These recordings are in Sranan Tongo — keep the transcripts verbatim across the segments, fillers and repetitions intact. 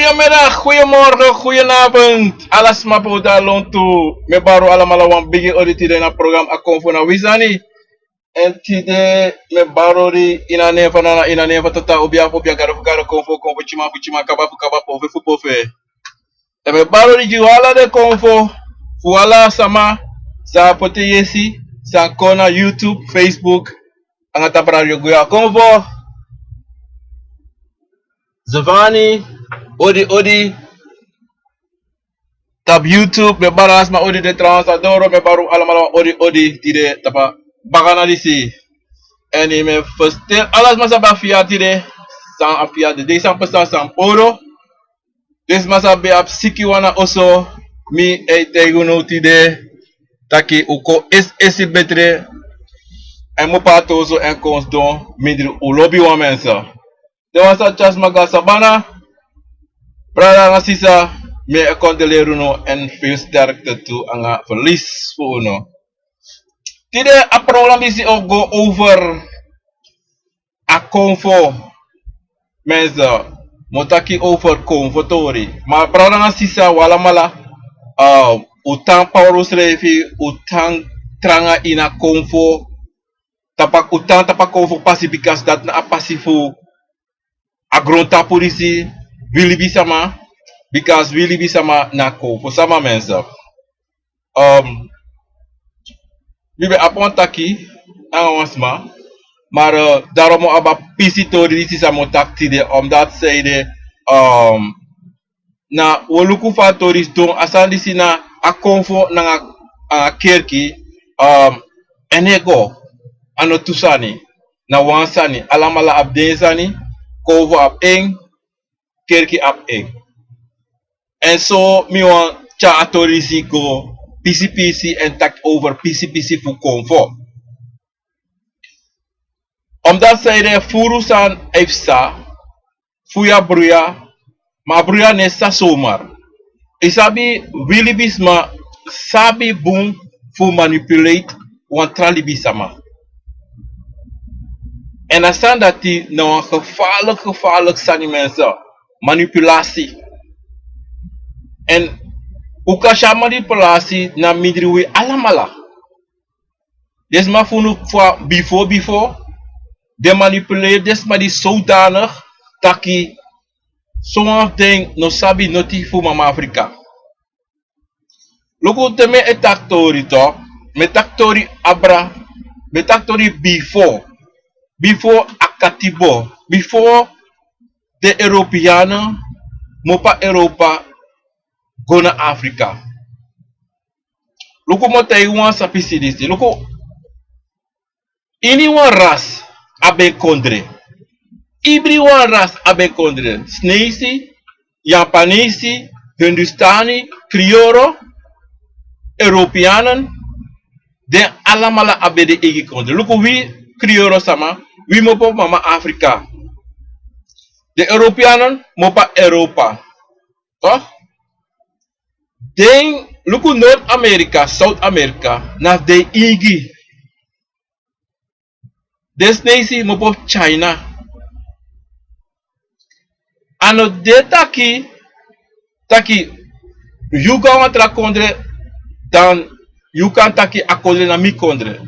Goedemiddag, goedemorgen, goedenavond. Ala sma pe un de na lontu. Mi e bari un alamala wan bigi odi tide na program Akomfo na wi sani. Èn tide mi e bari odi ini a nen fu Nana, ini a nen fu Tata, obia fu obia, gado fu gado, konfo fu konfo, tyiman fu tyiman, kaba fu kaba, pofe fu pofe. Èn mi e bari odi gi un ala den konfo fu ala sama san poti yesi, san kon na YouTube, Facebook, nanga tapu radio. Gwe a konfo. Giovanni, odi odi. Tapu YouTube, mi e bari ala sma odi, den trawan san doro, mi e bari un alamala wan odi odi tide tapu a bakana disi. Èn mi e ferstel ala sma san ben abi fiya tide, san abi fiya tide, san pasa, san poro. Den sma san ben abi siki wan na oso, mi e taigi unu tide taki un kon esi esi betre, èn mu pati oso èn kon sidon mindri un lobiwan mensen. Den wan san tyari sma go na sabana, brada nanga sisa, mi e kondoleri unu èn veel sterkte tu nanga verlies fu unu. Tide a program disi o go over Akomfo. Mensen, mi o taki over Akomfo tori. Ma brada nanga sisa, un alamala, eh, un tan power unsrefi, un tan tranga ini Akomfo, tapu a, un tan tapu Akomfo pasi, bika dati na a pasi fu a grontapu disi, wi libisma, bika wi libisma na Akomfo sama mensen. Um, mi ben abi wan taki nanga wan sma, maar, eh, daarom mi o abi a pisi tori disi san mi o taki tide, omdat zij de, um, na un o luku fa a tori sidon, a sani disi na Akomfo nanga a kerki, um, èn e go, a no tu sani, na wan sani, alamala abi den sani, Akomfo abi en, kerki abi en. Èn so mi wani tyari a tori disi go pisi pisi èn taki over pisi pisi fu Akomfo. Omdat zij de furu san e psa, fu yu a bruya, ma a bruya no e psa zomaar. Yu sabi, wi libisma sabi bun fu manipulate wan tra libisma. Èn a sani dati na wan gevaarlijk, gevaarlijk sani mensen. Manipulatie. Èn un kan si a manipulatie na mindri wi alamala. Den sma fu unu fu a bifo bifo, den manipuleri den sma disi zodanig taki sowan fu den no sabi noti fu mama Afrika. Luku te mi e taki tori toch, mi e taki tori abra, mi e taki tori bifo, bifo a katibo, bifo den Europeanen mu opo a Europa go na Afrika. Luku, mi o taigi wan sani pisi disi. Luku, ini wan ras abi en kondre. Ibri wan ras abi en kondre. Sneisi, Yapanesi, Hindustani, Krioro, Europeanen, den alamala abi den eigi kondre. Luku, wi Krioro sama, wi mu opo mama Afrika. Den Europeanen mu opo a Europa. Toch? Den, luku, Noord-Amerika, South-Amerika, na den eigi. Den Sneisi mu opo China. A no de taki, taki yu go na wan tra kondre, dan yu kan taki a kondre na mi kondre.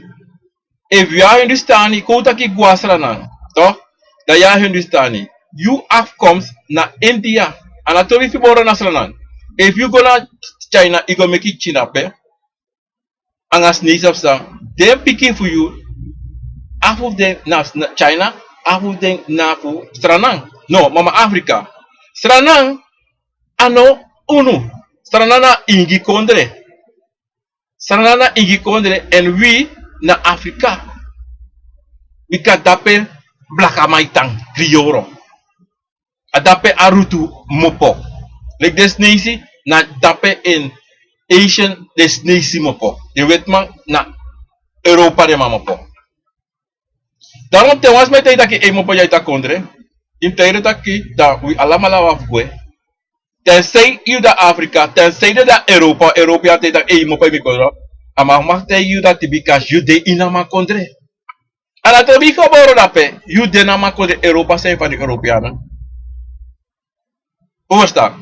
Efu yu a Hindustani, kon un taki go na Sranan, toch? Dan yu a Hindustani. Yu afkomst na India. A no tori fu boro na Sranan. Efu yu go na China, yu go meki China pe. Anga Sneisi psa, den pikin fu yu, afu fu den na, na China, afu fu den na fu Sranan. No, mama Afrika. Sranan a no unu. Sranan na eigi kondre. Sranan na eigi kondre èn wi na Afrika. Bika dape blakaman e tan, Krioro. A dape a rutu mu opo. Leki den Sneisi, na dape in Asian den Sneisi mu opo. Den wetiman na Europa den man mu opo. Daarom te wan sma e taigi taki ei mu opo yu a yu kondre, yu mus taigi den taki dan wi alamala abi fu gwe. Tenzij yu de na Afrika, tenzij den de na Europa, Europa yu a taigi taki ei mu opo yu kondre. A man mag taigi yu dati bika yu de ini a man kondre. A no tori fu boro dape, yu de na a man kondre, Europa, san yu feni Europeanen. Un verstaan?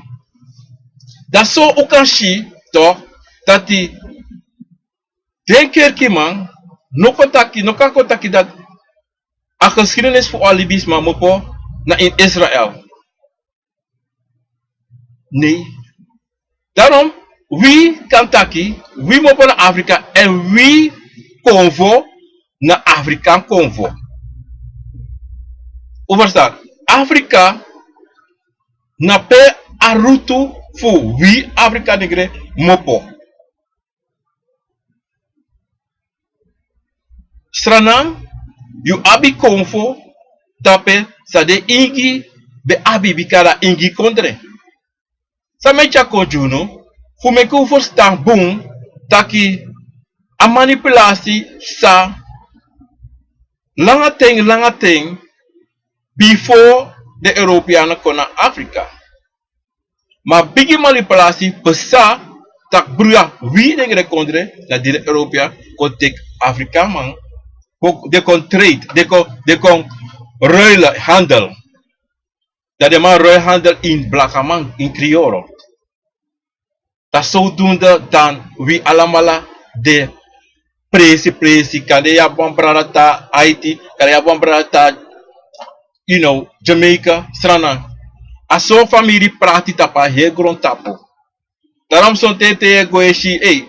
Dan so un kan si toch dati den kerkiman no kon taki, no kan kon taki dati a geschiedenis fu a libisma mopo na in Israel. Nee. Daarom, wi kan taki, wi mopo na Afrika en wi konvo na Afrikaan konvo. Un verstaan? Afrika na pe a rutu fu wi Afrika nigre mopo. Sranan, yu abi konfo tapu san den ingi ben abi bika na ingi kondre. San mi e tyari kon gi unu fu meki un ferstan bun taki a manipulasi sa langa ten, langa ten bifo den Europeanen kon na Afrika. Ma bigi manipulasi pasa taki bruya wi den grekondre na di den Europea kon teki Afrikaman, kon, den kon trade, den kon, den kon ruil handel. Dan den man ruil handel ini blakaman, ini krioro. Dan zodoende dan wi alamala de presi presi, kande yu abi wan brada na Haiti, kande yu abi wan brada na, you know, Jamaica, Sranan. A so famiri prati tapu a heri grontapu. Daarom sonten te yu e go e si, ei,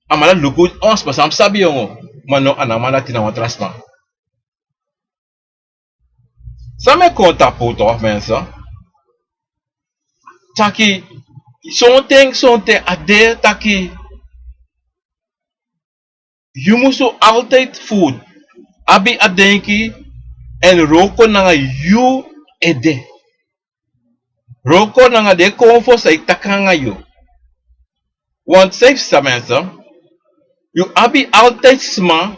a man dati luku ons, ma san mi sabi yongo, ma no, a no a man dati, na wan tra sma. San mi e kon tapu toch, mensen? Taki, sonten, sonten a de taki yu musu altijd fu abi a denki èn wroko nanga yu ede. Wroko nanga den konfo san e taki nanga yu. Want san yu sabi, mensen, yu abi altijd sma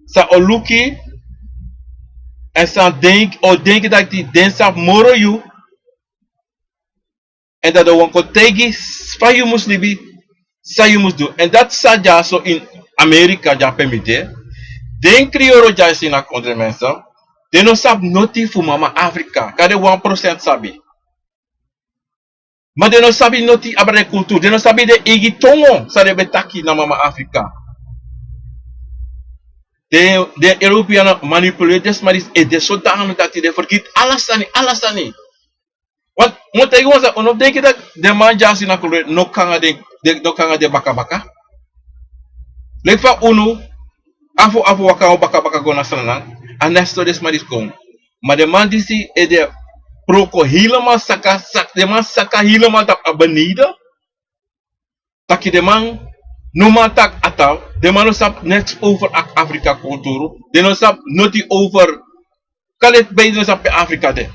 san o luku yu èn san denki, o denki taki den sabi moro yu. Èn dan den wani kon taigi fa yu mus libi, san yu mus du. Èn dati san dyaso ini Amerika, dyape mi de. Den krioro dyaso ini a kondre, mensen, den no sabi noti fu mama Afrika. Kande wan procent sabi. Ma den no sabi noti abra den kulturu. Den no sabi den eigi tongo san den ben taki na mama Afrika. Den, den Europeanen manipuleri den sma disi ede sodanig dati den fergiti ala sani, ala sani. Want mi o taigi wan sani, un no denki taki den man dyaso ini a kondre no kon nanga den, den, no kon nanga den bakabaka. Leki fa unu afu afu waka wan bakabaka go na Sranan, a na so den sma disi kon. Ma den man disi ede wroko helemaal saka, saka, den man saka helemaal tapu a beneden. Taki den man no man taki a taal, den man no sabi niks over Af-, Afrika kulturu, den no sabi noti over, kande bij den no sabi pe Afrika de.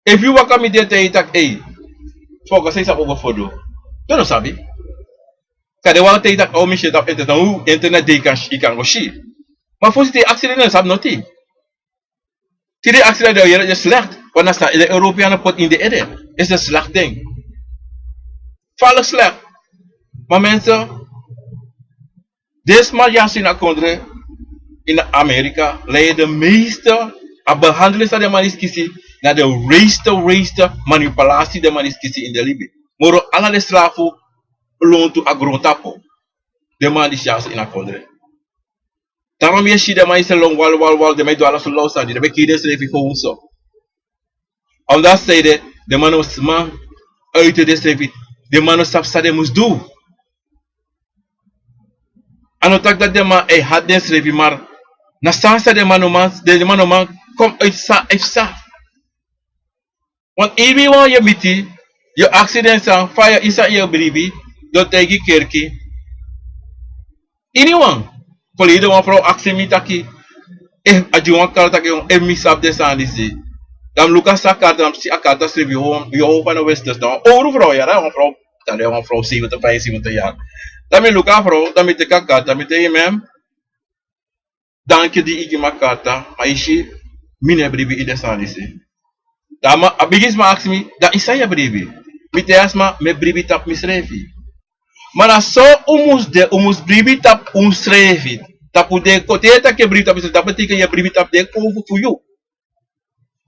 Efu yu waka mi de, te yu taki, ei, foka san yu sabi over fodu, den no sabi. Kande wan te yu taki, o, mi si en tapu internet, dan yu internet de yu kan, yu kan go si. Ma fosi te yu aksi den, den no sabi noti. Te den aksi den, den o yere den slecht. Want dan san den Europeanen poti ini den ede, is den slecht ding. Falsch slecht. Ma mensen, den sma dyaso ini a kondre, ini Amerika, lei de meeste, a behandeling san den man disi kisi, na de wreedste, wreedste manipulasi den man disi kisi ini den libi. Moro ala den slafu lontu a grontapu. Den man disi dyaso ini a kondre. Daarom yu e si den man disi e lon wal, wal, wal, den man e du ala sortu sani, den ben kiri densrefi gewoon so. Omdat san ede, den man no sma uit densrefi, den man no sabi san den mus du. A no taki dati den man e hati densrefi, maar na sani san den man no man, den man no man kon uit san, uit san. Want efu wan yu e miti, yu e aksi den san, fa yu e, san yu e bribi, den o taigi kerki. Iniwan. Verleden wan vrouw aksi mi taki, efu a gi wan karta taki, efu mi sabi den sani disi. Dan mi luku a karta, dan mi si a karta srefi, yu, yu, yu, van de westers, dan wan owru vrouw, ya, wan vrouw, dan wan vrouw zeventig, vijfenzeventig jaar. Dan mi luku a vrouw, dan mi teki a karta, dan mi taigi, ma'am, danki di yu gi mi a karta, ma yu si, mi no e bribi ini den sani disi. Dan a man, a bigi sma aksi mi, dan ini san yu e bribi? Mi taigi a sma, mi e bribi tapu misrefi. Ma na so un mus de, un mus bribi tapu unsrefi. Tapu den kon, te yu e taki yu e bribi tapu misrefi, dati betekent yu e bribi tapu den konfo fu yu.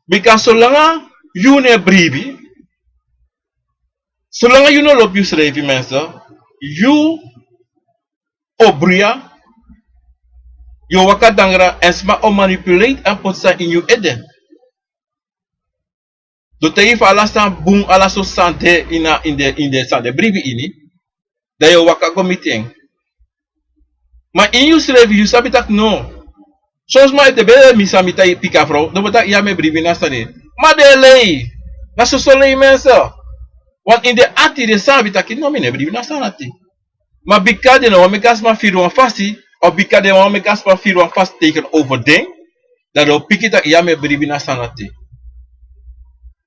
Bika solanga yu no e bribi, solanga yu no lobi yusrefi, mensen, yu o bruya, yu o waka dangra èn sma o manipulate èn poti sani ini yu ede. Den o taigi yu fu ala sani bun, ala sortu sani de ini a, ini den, ini den sani de bribi ini. Dan yu o waka go miti en. Ma ini yusrefi yu sabi taki no. Son sma ete ben mi san mi taigi piki a frow, den bo taki ya mi e bribi na sani. Ma den e lei. Na soso lei, mensen. Want ini den ati den sabi taki no, mi no e bribi na sani ati. Ma bika den no wani meki a sma firi wan fasi, of bika den wani meki a sma firi wan fasi tegenover den, dan den o piki taki ya mi e bribi na sani ati.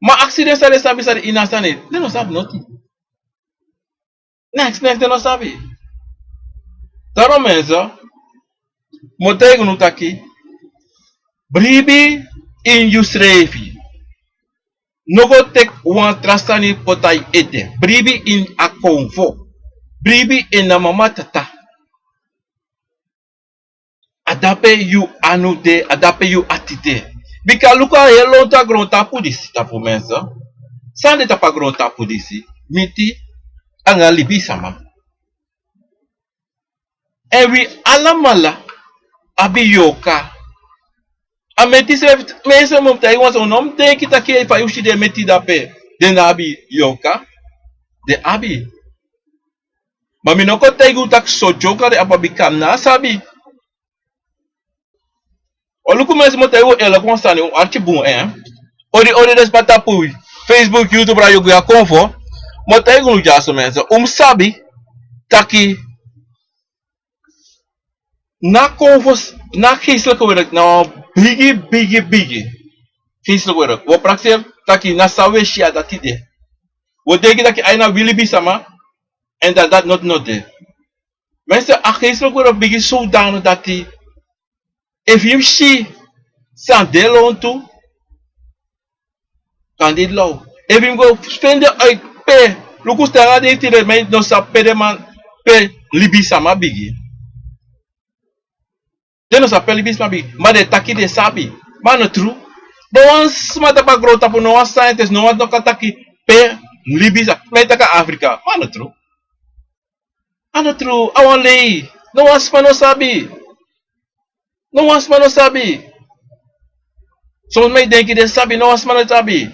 Ma aksi den san den sabi san de ini a sani, den no sabi noti. Neks, neks den no sabi. Daarom, mensen, mi o taigi unu taki, bribi ini yusrefi. No go teki wan tra sani poti na yu ede. Bribi ini a konfo. Bribi ini a mama, tata. A dape yu anu de, a dape yu ati de. Bika luku a heri lontu a grontapu disi, tapu, mensen. San de tapu a grontapu disi? Miti anga libisama. Èn wi alamala abi yorka. A meti srefi, mensen, mi o taigi unu wan sani, un no mu denki taki fa yu si den meti dape, den no abi yorka. Den abi. Ma mi no kon taigi unu taki so yorka den abi, bika mi no sabi. O luku, mensen, mi o taigi unu, e luku wan sani, un arki bun, eh. Odi, odi den sma tapu Facebook, YouTube, radio Guyane Konfo. Mi o taigi unu dyaso, mensen, un mu sabi taki na konfo, na geestelijke werk na wan bigi, bigi, bigi geestelijke werk. Wi o prakseri taki na san wi e si, a dati de. Wi o denki taki a ini wi libisama, èn dan dati noti no de. Mensen, a geestelijke werk bigi zodanig dati efu yu mu si san de lontu, kan de law. Efu yu mu go feni uit pe, luku, stel anga den tide, ma den no sabi pe den man, pe libisama bigi. Den no sabi pe libisama bigi, ma den taki den sabi. Ma a no tru. No wan sma tapu a grontapu, no wan scientist, no wan no kan taki pe libisama, ma yu taki Afrika. Ma a no tru. A no tru, a wan lei. No wan sma no sabi. No wan sma no sabi. Son sma e denki den sabi, no wan sma no sabi.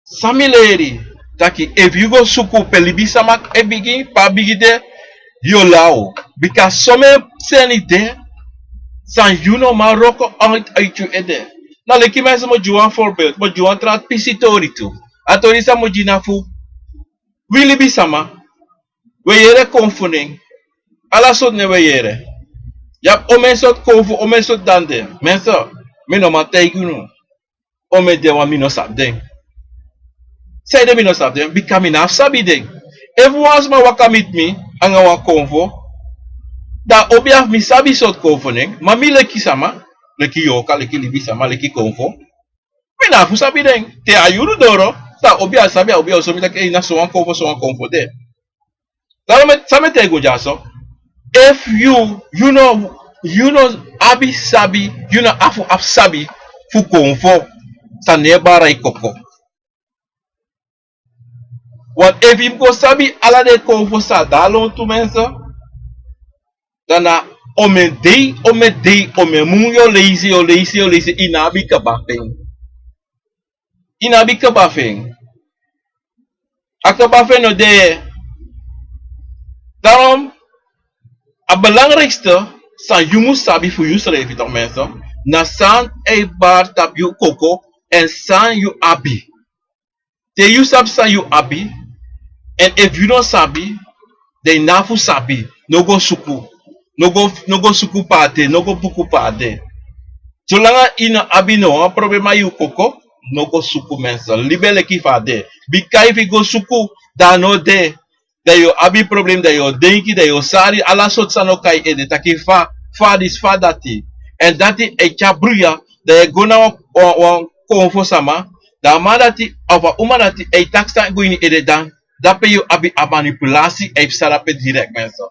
San mi leri, taki efu yu go suku pe libisama e bigi, pe a bigi de, yu o law. Bika somen sani de san yu no man wroko uit, uit yu ede. Na leki, mensen, mi o gi wan voorbeeld, mi o gi wan tra pisi tori tu. A tori san mi o gi na fu wi libisama, wi e yere konfo nen. Ala sortu nen wi e yere. Yu abi omeni sortu konfo, omeni sortu dan de. Mensen, mi no man taigi unu omeni den wan, mi no sabi den. Sanede mi no sabi den? Bika mi no abi sabi den. Efu wan sma waka miti mi anga wan konfo, dan a obiya fu mi sabi sortu konfo nen, ma mi leki sama, leki yorka, leki libisama, leki konfo, mi no abi fu sabi den. Te a yuru doro, dan a obiya sabi, a obiya o sori mi taki, ei, na sowan konfo, sowan konfo de. San mi e, san mi e taigi unu dyaso? Efu yu, yu no, yu no abi sabi, yu no abi fu abi sabi fu konfo, san no e bari yu koko. Want efu yu go sabi ala den konfo san de na lontu, mensen, dan na omeni dei, omeni dei, omeni mun yu o leisi, yu o leisi, yu o leisi, yu no abi kaba fu en. Yu no abi kaba fu en. A kaba fu en no de. Daarom, a belangrijkste san yu mus sabi fu yusrefi, toch, mensen, na san e bari tapu yu koko èn san yu abi. Te yu sabi san yu abi, èn efu yu no sabi, dan yu no abi fu sabi, no go suku. No go, no go suku pe a de, no go buku pe a de. Solanga yu no abi no wan problema ini yu koko, no go suku, mensen. Libi en leki fa a de. Bika efu yu go suku, dan a no de. Dan yu o abi problem, dan yu o denki, dan yu o sari, ala sortu sani o kon na yu ede, taki fa, fa disi, fa dati. Èn dati e tyari bruya, dan yu e go na wan, wan, wan konfo sama, dan a man dati, of a uma dati, e taki san go ini yu ede, dan dape yu abi a manipulasi, e psa dape direct, mensen.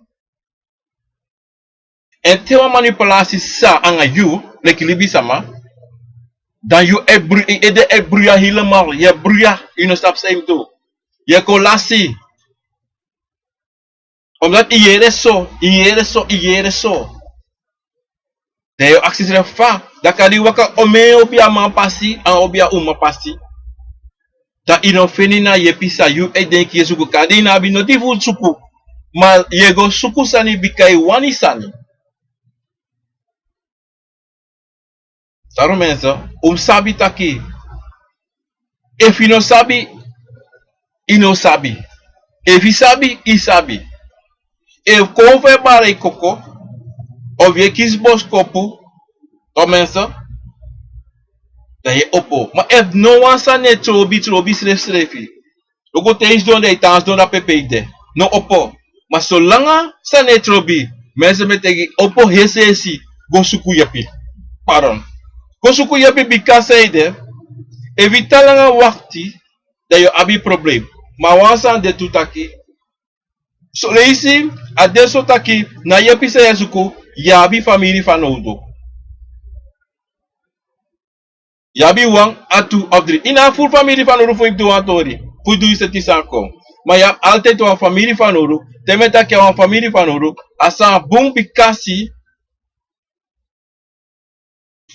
Èn te wan manipulasi psa anga yu, leki libisama, Dan yu e bru yu ede e bruya helemal yu e bruya. Yu no sabi san yu mus du. Yu e kon lasi. Omdat yu yere so yu yere so yu yere so. Dan yu o aksi srefi fa dan kadi yu waka omeni obi a man pasi an obi a uma pasi. Dan yu no feni na yepi san yu e denki yu e suku kadi yu no abi noti fu suku. Ma yu e go suku sani bika yu wani sani. Saru mense, un mus sabi taki efu yu no sabi, yu no sabi. Efu yu sabi, yu sabi. Efu kon fu e bari koko of yu e kisi boskopu, saru mense, dan yu e opo. Ma efu no wan sani e trobi trobi srefsrefi. Luku te yu sidon de yu tan sidon dape pe yu de. No opo. Ma solanga sani e trobi, mense mi e taigi opo hesi hesi. Go suku yepi. Paron. Go suku yepi bika san yu de. Efu yu tan langa wakti, dan yu o abi problem. Ma wan sani de tu taki, soleisi a de so taki na yepi san yu e suku, yu abi famiri fanowdu. Yu abi wan a tu of dri ini a furu famiri fanowdu fu yu mus du wan tori, fu yu du yu seti san kon. Ma yu abi altide wan famiri fanowdu. Te mi e taki a wan famiri fanowdu, a san bun bikasi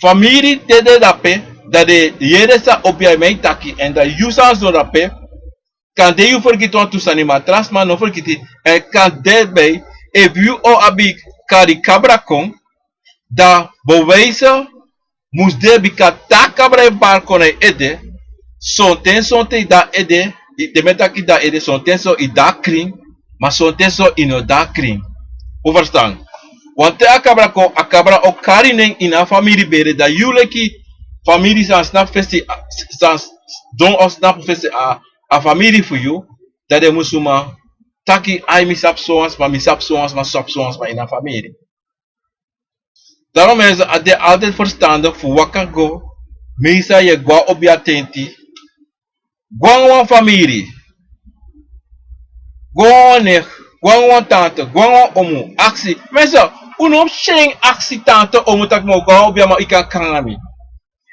famiri te de dape, dan den yere san obi a man e taki èn dan yu san sidon dape. Kande yu fergiti wantu sani ma a tra sma no fergiti. Èn kande bei, efu yu o abi kari kabra kon, dan bewijse mus de bika te a kabra e bari kon na yu ede. Sonten sonten yu de na ede. Den mi e taki de na ede sonten so yu de na krin. Ma sonten so yu no de na krin. Un ferstan? Wanten a kabra kon a kabra o kari nen ini a famiri bere dan yu leki famiri san snapu fesi, san sidon o snapu fesi a famiri fu yu, dan den mus suma taki ai mi sabi sowan sma mi sabi sowan sma sabi sowan sma ini a famiri. Darom mense a de altide ferstandik fu waka go. Meisa yu e go na obi a tenti. Go nanga wan famiri. Go nanga wan nek. Go nanga wan tante go nanga wan omu aksi. Mense, un no mus syen aksi tante omu tak' mi o go na obi a man yu kan kon nanga mi.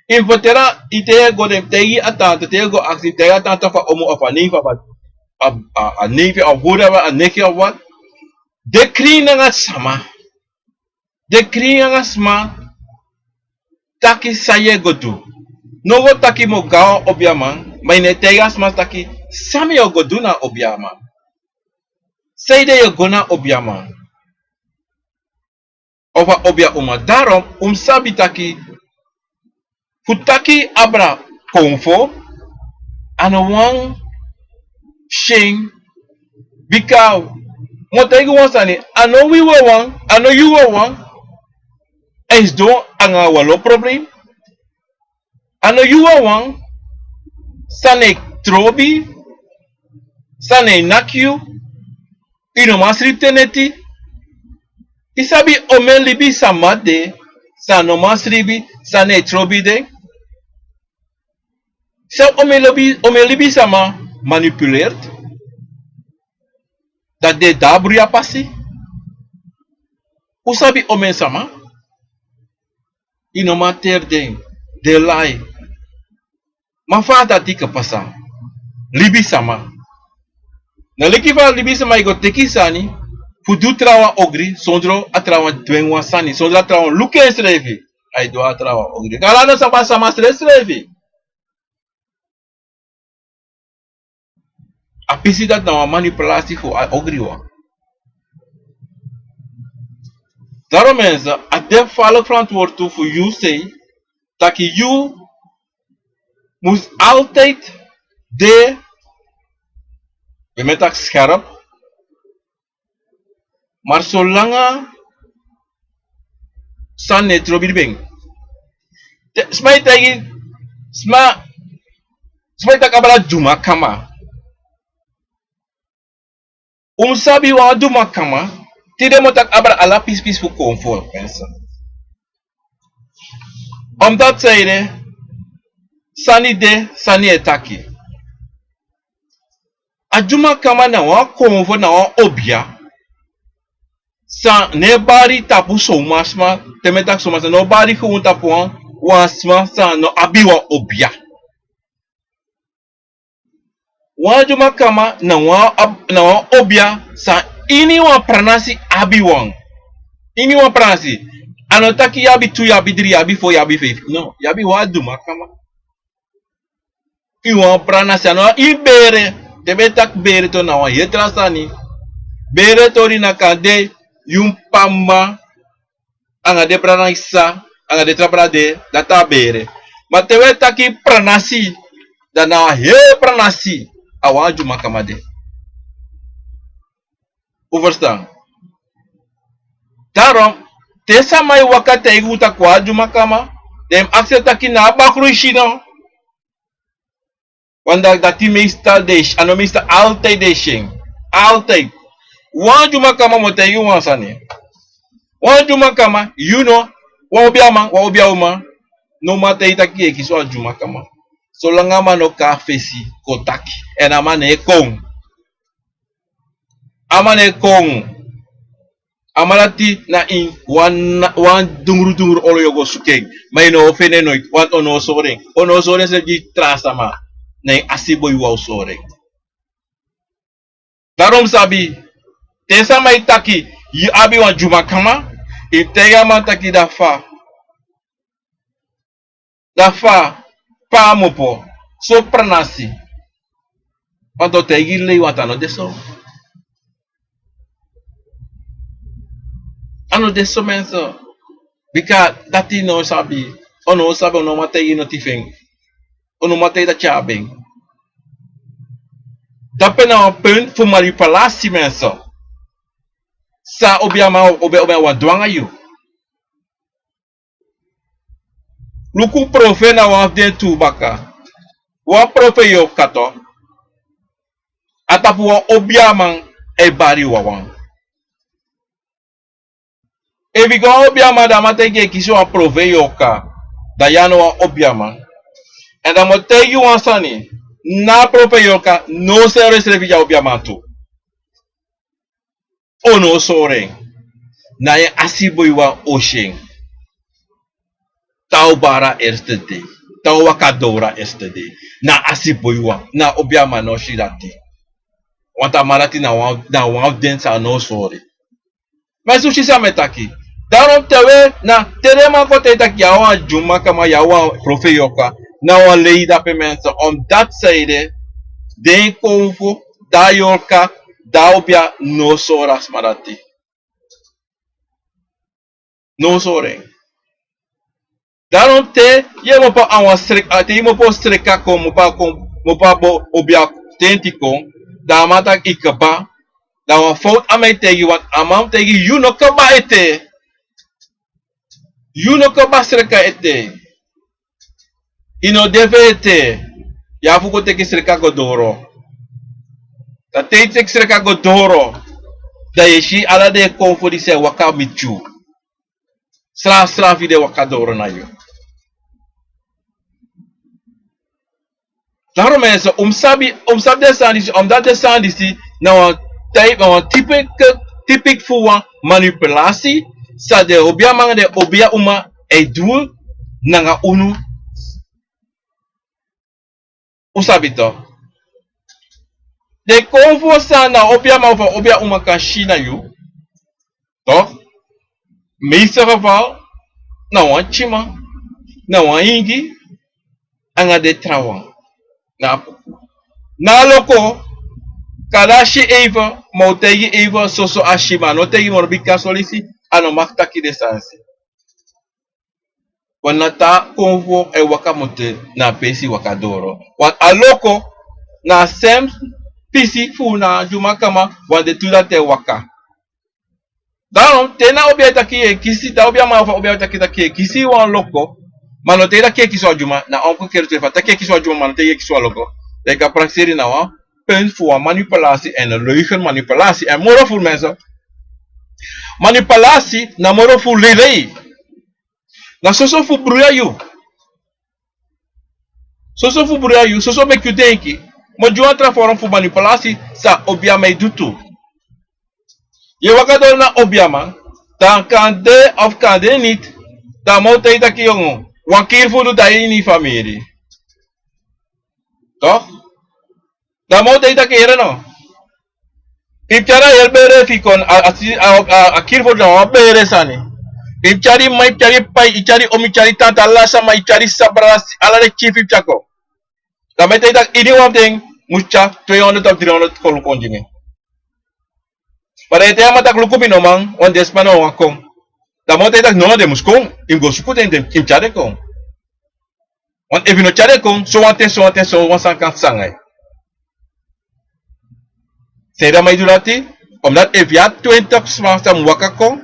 Yu mus ferteri a yu te yu e go den mus taigi a tante te yu e go aksi yu mus taigi a tante fu a omu of a neifi of a neifi of whatever a neki of wat. De krin nanga sama. De krin nanga sma. Taki san yu e go du. No go taki mi o go na wan obi a man. Ma yu no e taigi a sma taki san mi o go du na a obi a man. Sanede yu e go na a obi a man of a obi a uma darom un mus sabi taki fu taki abra konfo. A no wan syen. Bika mi o taigi wan sani. A no wi wawan. A no yu wawan. A e sidon nanga wan lo problem. A no yu wawan. San na e trobi. San na e naki yu. Yu no man sribi te neti. Yu sabi omeni libisama de san no man sribi. San na e trobi de. San omeni libisama manipuleri. Dati den e du a bruya pasi. Un sabi omeni sama. Yu no man teri den. Den lai. Ma fa a dati kan pasa? Libisama. Na leki fa libisama e go teki sani fu du trawan ogri sondro a trawan dwengi wan sani sondro a trawan luku ensrefi. A e du a trawan ogri kala no sabi a sama srefsrefi. A pisi dati na wan manipulasi fu a ogri wan. Darom mense, a de faliki frantwortu fu yu sei taki yu mus altide de. Wi mi e taki skerp. Mar solanga sani no e trobi ben. Sma e taigi sma sma e taki abra duma kama. Un mus sabi wan duma kama. Tide mi o taki abra ala pispisi fu konfo. Omdati san ede sani de sani e taki. A duma kama na wan konfo na wan obia. San no e bari tapu somasma. Te mi e taki somasma no bari gewun tapu wan wan sma san no abi wan obia. Wan dyumakama na wan, na wan obia san ini wan pranasi abi wan. Ini wan pranasi. A no taki yu abi tu, yu abi dri, yu abi fo, yu abi feifi. No, yu abi wan dyumakama. Ini wan pranasi, a no ini bere. Te ben taki bere tu na wan heri tra sani. Bere tori na kande yu p'pa mma anga den brada na yu sisa, anga den tra brada de, dati a bere. Ma te wi e taki pranasi, dan na wan heri pranasi, a wan dyumakama de. Un ferstan? Daarom, te sama e waka taigi un taki wan dyumakama, dan yu mus aksi taki na a bakru yu si no. Want dati, dati meestal den e si, a no meestal, altijd den e si en. Altijd. Wan dyumakama, mi o taigi yu wan sani. Wan dyumakama, yu no, wan obiaman, wan obiauman no man taigi taki yu e kisi wan dyumakama. Solanga a man no kon na fesi kon taki. Èn a man no e kon. A man no e kon. A man dati na ini wan, wan dungru dungru olo yu o go suku en. Ma yu no o feni en noiti, want yu no o sori en. Yu no o sori en srefi gi tra sama. Na ini a siboi wan o sori en. Daarom sabi, te sama e taki yu abi wan dyumakama, yu taigi a man taki da fa. Da fa, pe a mu opo, so pranasi. Want a o taigi yu lei, want a no de so. A no de so, mensen. Bika dati yu no sabi. Yu no sabi, yu no man taigi noti fu en. Yu no man taigi taki yu abi en. Dape na wan punt fu manipulasi, mensen. San obiaman, obi, obi, wan du nanga yu. Luku profeti na wan fu den tu baka. Wan profeti yorka tu. A tapu wan obiaman e bari wawan. Efu yu go na wan obiaman, dan a man taigi yu e kisi wan profeti yorka, dan yu a no wan obiaman. Èn dan mi o taigi yu wan sani. Na a profeti yorka no sori ensrefi gi a obiaman tu. Yu no o sori en. Na ini a siboi wan yu o si en. Te a o bari a eerste dei. Te a o waka doro a eerste dei. Na a siboi wan. Na obiaman no o si dati. Want a man dati na wan, na wan fu den san a no o sori. Ma yu si san mi e taki. Daarom te wi na, te den man kon taigi taki yu a wan dyumakama, yu a wan profeti yorka, na wan lei dape, mensen, omdat san ede, den konfo, da yorka, da obia no o sori a sma dati. No o sori en. Daarom te yu e opo a wan sreka, te yu e opo sreka kon, opo a kon, opo a bo, obia tenti kon, dan a man taki yu kaba, dan wan fowtu a man e taigi, want a man mus taigi yu, yu no kaba ete. Yu no kaba sreka ete. Yu no de fu ete. Yu abi fu go teki sreka go doro. Dan te yu teki sreka go doro, dan yu e si ala den konfo disi e waka miti yu. Srafsrafi den e waka doro na yu. Daarom, mensen, un mus sabi, un mus sabi den sani disi, omdat den sani disi na wan type, na wan typique, typique fu wan manipulasi san den obiaman, den obiauma e du nanga unu. Un sabi toch. Den konfo san na obiaman of obiauma kan si na yu, toch? Meeste geval, na wan tyiman, na wan ingi, anga den trawan. Na, na loko, kande a si even, ma un taigi even, soso a si, ma a no taigi moro bika solisi, a no mag taki den sani disi. Wan na te a konfo e waka mute na a peesi waka doro. Wan a loko na a sem pisi fu na a dyumakama, wan den tu dati e waka. Daarom, te na obia e taki yu e kisi, te a obiaman of a obia e taki taki yu e kisi wan loko, ma a no taigi taki yu e kisi wan dyuma, na omgekeerd tu e fa, taki yu e kisi wan dyuma, ma a no taigi yu e kisi wan loko. Dan yu kan prakseri na wan punt fu wan manipulasi èn leugen manipulasi. Èn moro furu mensen. Manipulasi na moro fu lelei. Na soso fu bruya yu. Soso fu bruya yu, soso meki yu denki. Ma gi wan tra forum fu manipulasi san obiaman e du tu. Yu e waka doro na obiaman, dan kande of kande niti, dan a man o taigi taki yongo, Wan kiri fu du tan ini famiri. Toch? Dan mi o taigi taki, here no. Yu tyari a heri bere fu yu kon, a, a, a, a, a kiri fu du na wan bere sani. Yu tyari mma, yu tyari p'pa, yu tyari omi, yu tyari tanta, ala sama, yu tyari sabra, ala den kiri fu yu tyari kon. Dan mi e taigi taki iniwan fu den mus tyari tweehonderd of driehonderd kolu kon gi mi. Ma dan yu e taigi a man taki luku mi no man, want den sma no wani kon. Dan mi o taigi taki no, den mus kon, yu mus go suku den, den, yu mus tyari den kon. Want efu yu no tyari den kon, sowan ten, sowan ten, sowan sani kan sanga yu. San ede a man e du dati? Omdat efu yu abi twintig sma san mus waka kon,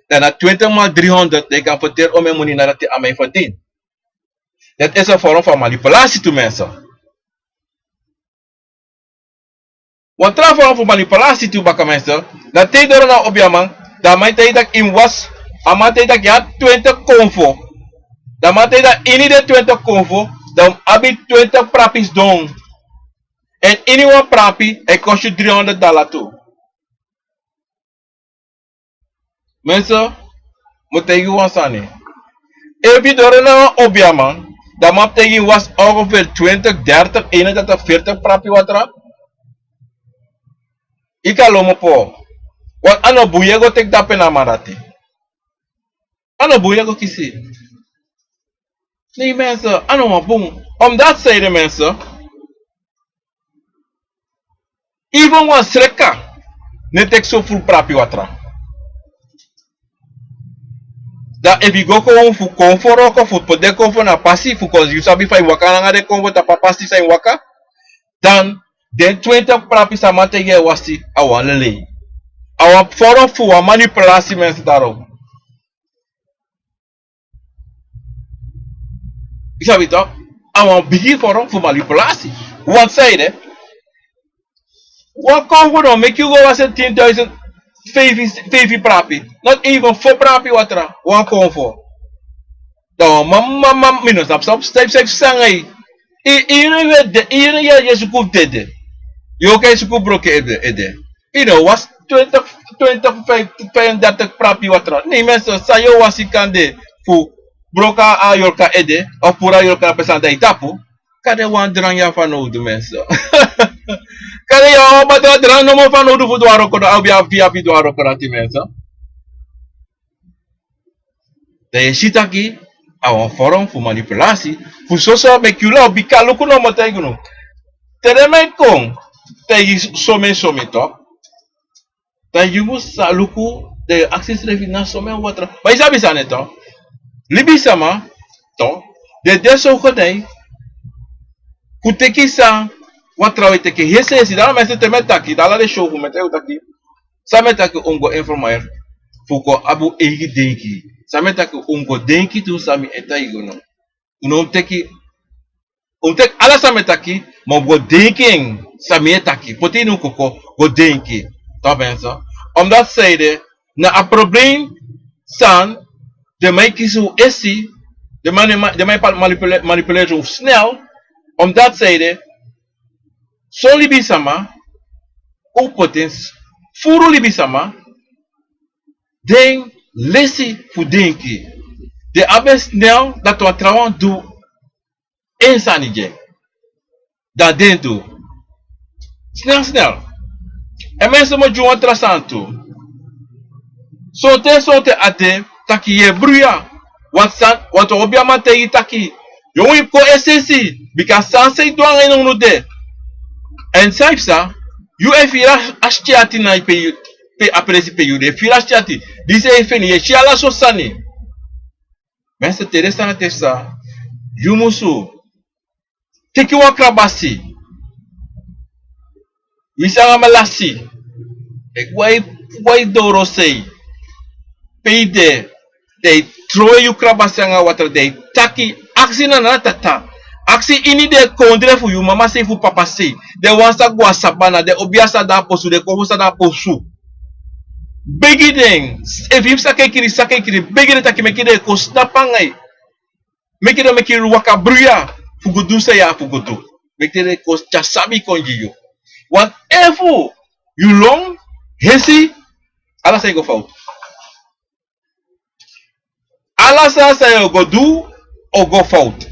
dan na twintig maal driehonderd, dan yu kan ferteri omeni moni na dati a man e ferdien. Dati is een vorm van manipulatie tu, mensen. Wan tra vorm fu manipulatie tu, baka mensen. Dan te yu doro na obiaman, dan a man e taigi taki yu mus wasi, a man e taigi taki yu abi twintig konfo. Dan a man e taigi taki ini den twintig konfo, dan yu mus abi twintig prapi sidon. En iniwan prapi e kosi yu driehonderd dala tu. Mensen, mi o taigi yu wan sani. Efu yu doro na wan obiaman, dan a man taigi yu mus wasi ongeveer twintig, dertig, eenendertig, veertig prapi watra. Yu kan lobi mi puu. Want a no bun yu e go teki dape na a man dati. A no bun yu e go kisi. Nee mensen, a no wan bun. Omdat san ede mensen, even wan sreka no e teki so furu prapi watra. Dan efu yu go kon fu konfo wroko, fu poti den konfo na pasi, fu kon yu sabi fa yu waka nanga den konfo tapu a pasi san yu waka, dan den twintig prapi san a man taigi yu e wasi, a wan lelei. A wan vorm fu wan manipulatie, mensen, daarom. Yu sabi toch? A wan bigi vorm fu manipulatie. Want san ede, wan konfo no meki yu go wasi en tin duizend, feifi, feifi prapi. Not even fo prapi watra, wan konfo. Dan wan mama, mama, mi no sabi, sabi, sabi, sabi, sanga yu. Yu, yu no e de, yu no e suku fu dede. Yu o kan suku fu broko ede, ede. Yu no wasi twintig, twintig, vijf, vijfendertig prapi watra. Nee mensen, san yu o wasi kande fu broko a yorka ede, of puru a yorka na pe san de a yu tapu. Kande wan drangi a fanowdu, mensen. Kande yu abi wan drangi nomo fanowdu fu du a wroko, no, abi, abi, abi du a wroko dati, mensen. Dan yu e si taki a wan vorm fu manipulatie, fu soso meki yu law, bika luku no, mi o taigi unu. Te den man e kon taigi yu someni someni toch, dan yu mus sa luku, dan yu e aksi yusrefi na someni watra. Ma yu sabi san ede toch? Libisama toch, den de so gedei fu teki san watra e teki. Hesi hesi, dan mensen, te mi e taki, dan ala den show fu mi e taigi unu taki san mi e taki, un go informeer fu kon abi un eigi denki. San mi e taki, un go denki tu san mi e taigi unu. Un no mus teki, un mus teki ala san mi e taki, ma un go denki en san mi e taki. Poti ini un koko, go denki. Toch mensen. Omdat san ede, na a probleem san den man e kisi un esi, den man, den man, den man e pa-, manipule-, manipuleer un snel. Omdat san ede, son libisama, un poti en s-, furu libisama, den lesi fu denki. Den abi en snel dati wan trawan du en sani gi en. Dan den du snel snel. En mensen, mi o gi wan tra sani tu. Sonten, sonten a de taki yu e bruya. Want san, want obiaman taigi yu taki yu o mus kon es'esi, bika san san yu du nanga yu nownu de. En san yu psa, yu e firi a skin ati na yu pe yu, pe a presi pe yu de, firi a skin ati. Disi e feni, yu e si ala sortu sani. Mensen, te den sani te psa, yu musu teki wan krabasi. Wi sanga malasi. Eki wai, wai doro sei. Pe yu de, dan yu trowe yu krabasi nanga watra, dan yu taki, aksi nana tata. Aksi ini den kondre fu yu mama sei fu papa sei. Den wan sa go na sabana, den obia sa de na posu, den konfo sa de na posu. Begi den, efu yu mus saka en kiri, saka en kiri, begi den taki meki den kon snapu nanga yu. Meki den, meki yu waka bruya fu go du san yu abi fu go du. Meki den kon tyari sabi kon gi yu. Want efu yu lon, hesi, ala sani e go fowtu. Ala sani san yu o go du, o go fowtu.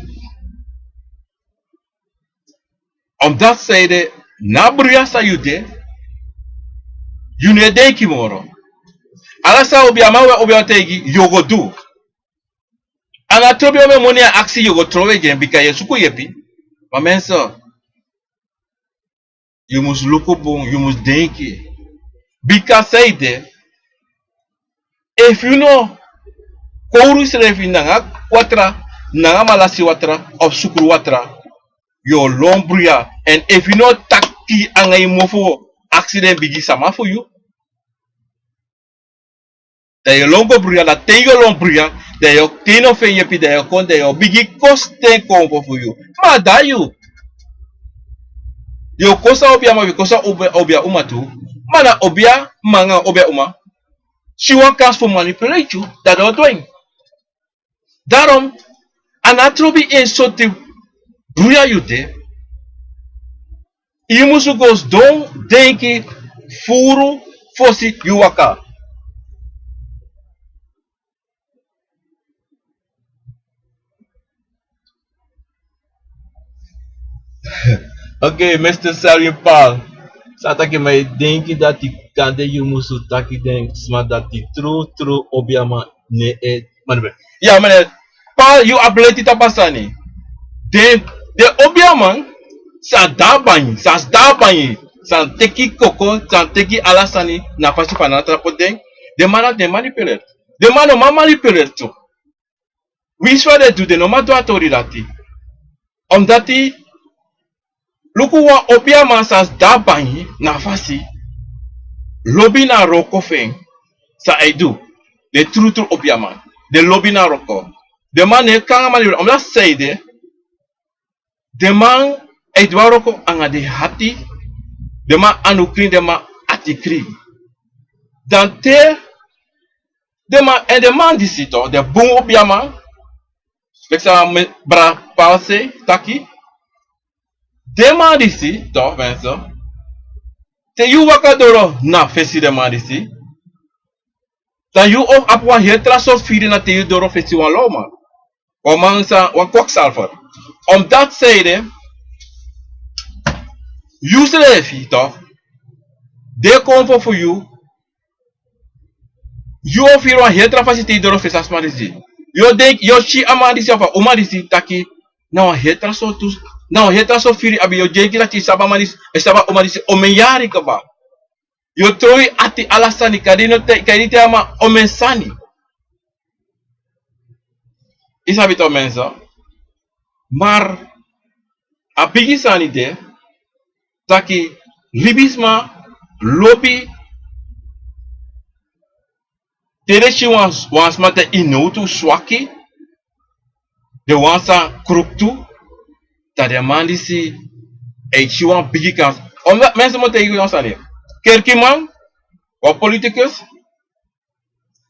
Omdati san ede, na bruya san yu de, yu no e denki moro. Ala san obiaman, we obiaman taigi yu, o go du. A na trobi omen moni a aksi, yu o go trowe gi en bika yu e suku yepi. Ma mensen, yu mus luku bun, yu mus denki. Bika san ede, efu yu no kowru yusrefi nanga watra, nanga malasi watra of sukru watra, yu o lon bruya. Èn efu yu no taki nanga yu mofo, aksi den bigi sama fu yu, dan yu o lon go bruya. Na te yu o lon bruya, dan yu o, te yu no feni yepi, dan yu o kon, dan yu o bigi kosi den konfo fu yu. Ma a de na yu. Yu o kosi a obiaman, yu o kosi a obi-, obiaman tu. Ma na obiaman nanga obiaman si wan kansi fu manipulate yu, dan den o du en. Daarom, a no trobi en sortu bruya yu de, yu musu go sidon denki furu fosi yu waka. Ok, mister Sarin Paul. San taki, ma yu denki dati kande yu musu taki den sma dati tru tru obiaman ne e manipulate. Ya, mane, Paul, yu abi leti tapu a sani. Den, den obiaman san de na bangi, san de na bangi, san teki koko, san teki ala sani na fasi fu a no trapu den, den man dati e manipulate. Den man no man manipulate tu. Winsi fa den du, den no man du a tori dati. Omdati, luku wan obiaman san de na bangi na fasi, lobi na wroko fu en, san ai du. Den tru tru obiaman, den lobi na wroko. Den man no e kon nanga manipulate, omdati san ede, den man e du a wroko nanga den ati, den man anu krin, den man ati krin. Dan te den man, èn den man disi tu, den bun obiaman, leki san mi brada Paul sei taki, den man disi tu, mensen, te yu waka doro na fesi den man disi, dan yu o abi wan heri tra sortu firi na te yu doro fesi wan lawman. Wan man san, wan kwakzalver. Omdati san ede, yusrefi tu, den konfo fu yu, yu o firi wan heri tra fasi te yu doro fesi a sma disi. Yu o denki, yu o si a man disi of a uma disi taki, na wan heri tra sortu, na wan heri tra sortu firi a abi. Yu o denki dati yu sabi a man disi, yu sabi a uma disi omen yari kaba. Yu o trowe ati, ala sani, kande yu no te-, kande yu no taigi a man omen sani. Yu sabi tu, mensen. Maar a bigi sani de taki libisma lobi te den si wan, wan sma de ini nowtu, swaki, den wani san kruktu, dan den man disi e si wan bigi kansi. Omdat mensen, mi o taigi yu wan sani. Kerkiman, wan politicus,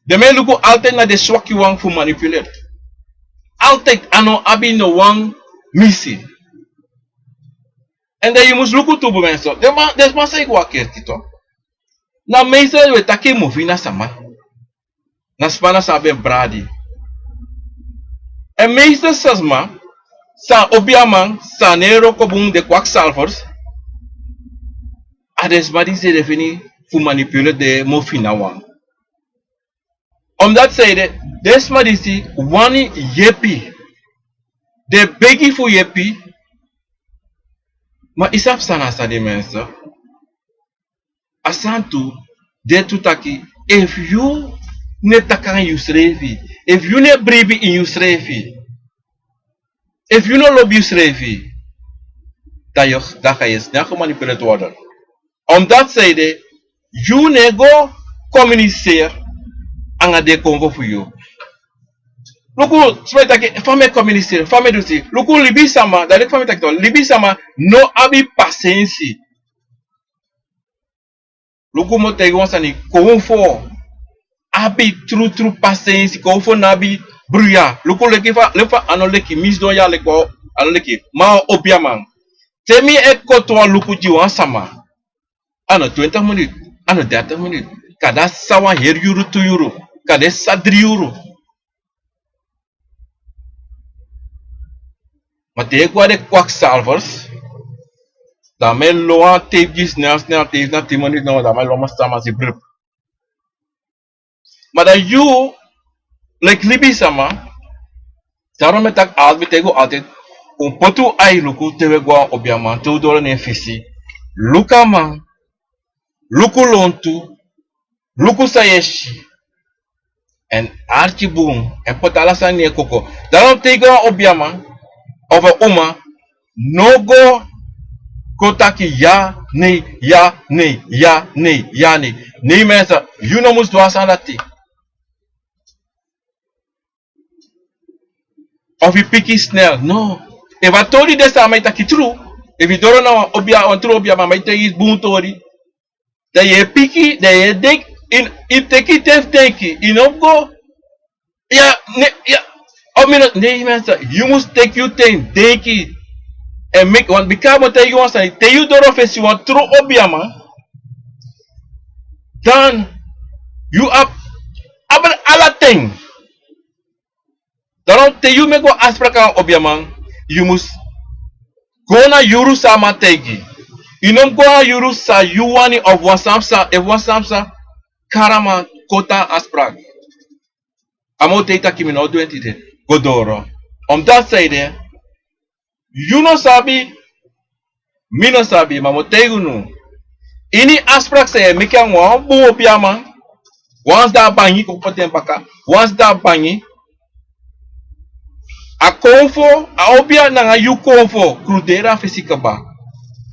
den man e luku altijd na den swakiwan fu manipulate. Altijd, a no abi no wan misi. Èn dan yu mus luku tu, mensen. Den man, den sma san e go a kerki tu, na meestal wi e taki mofi na sama. Na sma na san abi en bradi. Èn meestal san sma, san obiaman, san no e wroko bun, den kwakzalvers, a den sma disi den feni fu manipulate den mofi na wan. Omdat san ede, den sma disi wani yepi. Den begi fu yepi. Ma yu sabi san na a sani, mensen? A sani tu de tu taki, efu yu no e taki nanga yusrefi, efu yu no e bribi ini yusrefi, efu yu no lobi yusrefi, dan yu, dan kan yu snel gemanipuleerd worden. Omdat san ede, yu no e go communiceren nanga den konfo fu yu. Luku, sma e taki, fa mi e communiceren, fa mi e du disi. Luku, libisma, dan leki fa mi e taki tu, libisma no abi pasensi. Luku, mi o taigi wan sani, konfo abi tru tru pasensi, konfo no abi bruya. Luku, leki fa, leki fa a no leki, mi sidon ya leki wan, a no leki, ma wan obiaman. Te mi e koto wan luku gi wan sama, a no twintig minuten, a no dertig minuten. Kande a sa wan heri yuru, tu yuru, kande sa dri yuru. Ma te yu e go na den kwaksalvers, dan mi e lon wan teifi gi snel snel, teifi na tin miniti now, dan mi e lon mi sama si brip. Ma dan yu, leki libisama, daarom mi e taki altijd, mi e taigi un altijd, un poti un ai luku te un e go na wan obiaman, te un doro na en fesi. Luku a man, luku lontu, luku san yu e si, èn arki bun, èn poti ala sani na en koko. Daarom te yu go na wan obiaman of wan uma, no go kon taki ya, nei, ya, nei, ya, nei, ya, nei. Nei, mensen, yu no mus du a sani dati. Of yu piki snel, no. Efu a tori de san a man e taki tru, efu yu doro na wan obia, wan tru obiaman, a man e taigi yu bun tori, dan yu e piki, dan yu e denki, yu, yu teki yu ten fu denki, yu no mus go, ya, ne, ya, o mi no, nei, mensen, yu mus teki yu ten denki. Èn meki wan, bika mi o taigi yu wan sani, te yu doro fesi wan tru obiaman, dan yu abi, abi ala ten. Daarom te yu meki wan afspraak nanga wan obiaman, yu mus go na yuru san a man taigi. Yu no mus go na yuru san yu wani of wan sani psa, efu wan sani psa, kari a man, koti a afspraak. A man o taigi taki mi no o du en tide, go doro. Omdat san ede, yu no sabi, mi no sabi, ma mi o taigi unu. Ini afspraak san yu e meki nanga wan bun obiaman, wansi dan a bangi kon poti en baka, wansi dan a bangi, a konfo, a obia nanga yu konfo, kruderi a fesi kaba.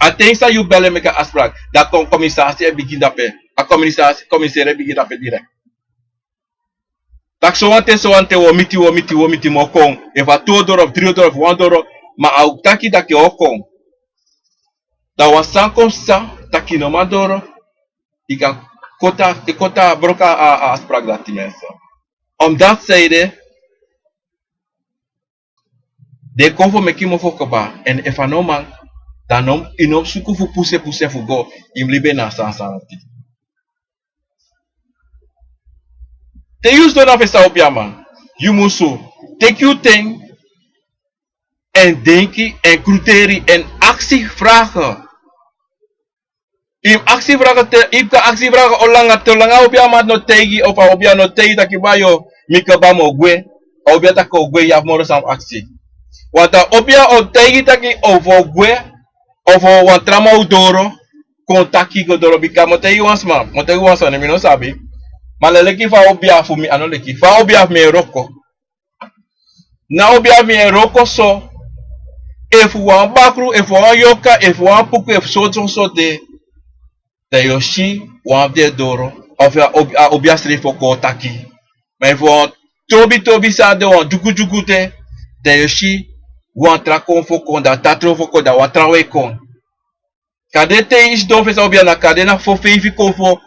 A ten san yu bel en meki a afspraak, dan kon, komisaris e bigin dape, a komisaris, komisaris e bigin dape direct. Taki sowan ten, sowan ten wi o miti, wi o miti, wi o miti, mi o kon. Efu a tu o doro, fu dri o doro, fu wan doro, ma a o taki taki a o kon. Dan wan sani kon psa, taki no man doro, yu kan koti a, yu koti a, broko a, a, a afspraak dati, mensen. Omdat san ede, den konfo meki mofo kaba, èn efu a no man, dan no, yu no suku fu pusu en, pusu en fu go, yu mus libi en na a sani sani dati. Te yu sidon na fesi a obiaman, yu musu teki yu ten èn denki èn kruderi èn aksi vragen. Yu mus aksi vragen te, yu kan aksi vragen olanga, te olanga a obiaman no taigi, of a obia no taigi taki bayo, mi kaba, mi o gwe. A obia taki o gwe, yu abi moro san fu aksi. Want a obia o taigi taki efu o gwe, efu wan tra man o doro, kon taki go doro, bika mi o taigi wan sma, mi o taigi wan sani, mi no sabi. Ma na leki fa a obia fu mi, a no leki fa a obia fu mi e wroko. Na a obia fu mi e wroko so, efu wan bakru, efu wan yorka, efu wan puku, efu so so so de, dan yu o si wan fu den e doro, of a obi-, a obia srefi o kon taki. Ma efu wan tobi tobi san de, wan dyugu dyugu de, dan yu o si wan tra konfo kon, dan a tra konfo kon, dan wan trawan e kon. Kande te yu sidon fesi a obia, na kande na fo feifi konfo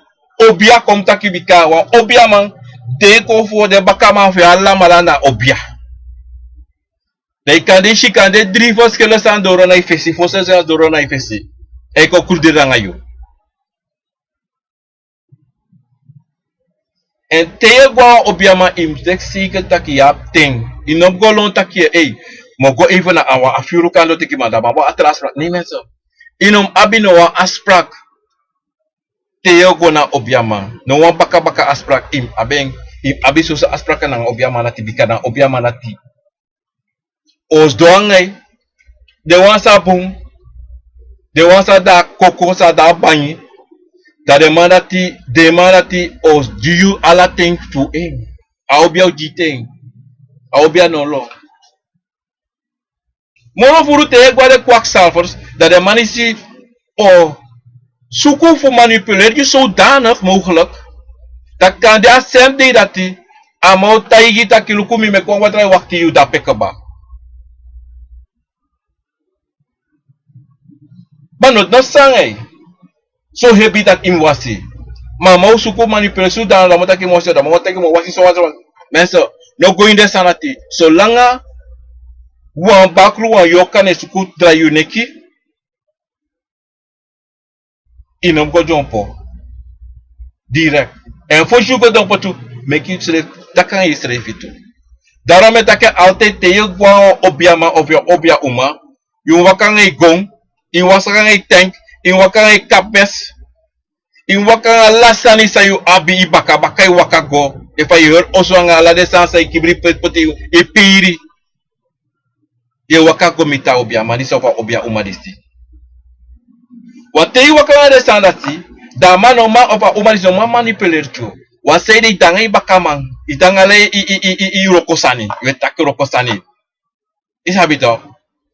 obia kon mus taki, bika wan obiaman, den konfo, den bakaman fu en alamala na obia. Dan yu kande si, kande dri verschillende sani doro na yu fesi, verschillende sani doro na yu fesi. Èn yu kon kruderi nanga yu. Èn te yu e go na wan obiaman, yu mus teki zeker taki yu abi ten. Yu no mus go lon taki, ei, mi o go even na a wan, a furu kandel teki, ma dan mi abi wan tra afspraak. Nee, mensen. Yu no mus abi no wan afspraak. Te yu e go na obiaman, no wan baka baka afspraak, yu mus abi en, yu mus abi soso afspraak nanga obiaman dati, bika na obiaman dati o sidon nanga yu. Den wan san bun, den wan san de na koko, san de na bangi, dan den man dati, den man dati o gi yu ala ten fu en. A obia o gi ten. A obia no lon. Moro furu te yu e go na den kwaksalvers, dan den man disi o suku fu manipuleer yu zodanig mogelijk, dan kande a sem dei dati, a man o taigi taki luku, mi meki wan watra e wakti yu dape kaba. Ma no, no sani ede. So hebi dati yu mus wasi. Ma a man o suku manipuleer yu zodanig, dan a man o taki yu mus wasi, dan a man o taki yu mus wasi so wan so wan. Mensen, no go ini den sani dati. Solanga wan bakru, wan yorka no e suku drai yu neki, yu no mus go dyompo. Direct. Èn fosi yu go dyompo tu, meki yu srefi taki nanga yusrefi tu. Daarom mi e taki altijd te yu go na wan obiaman of yu obiauma, yu waka nanga yu gon, yu waka nanga yu tenk, yu waka nanga yu kapmes, yu waka nanga ala sani san yu abi, yu baka baka yu waka go. Efu a yu heri oso nanga ala den sani san yu kibri poti poti yu, yu piri. Yu e waka go miti a obiaman disi of a obiauma disi. Wan te yu waka nanga den sani dati, da a man no man of a uma disi no man manipuleri yu. Wan saide yu de nanga yu bakaman, yu de nanga ala yu, yu, yu, yu, yu, yu wroko sani, yu e taki wroko sani. Yu sabi tok.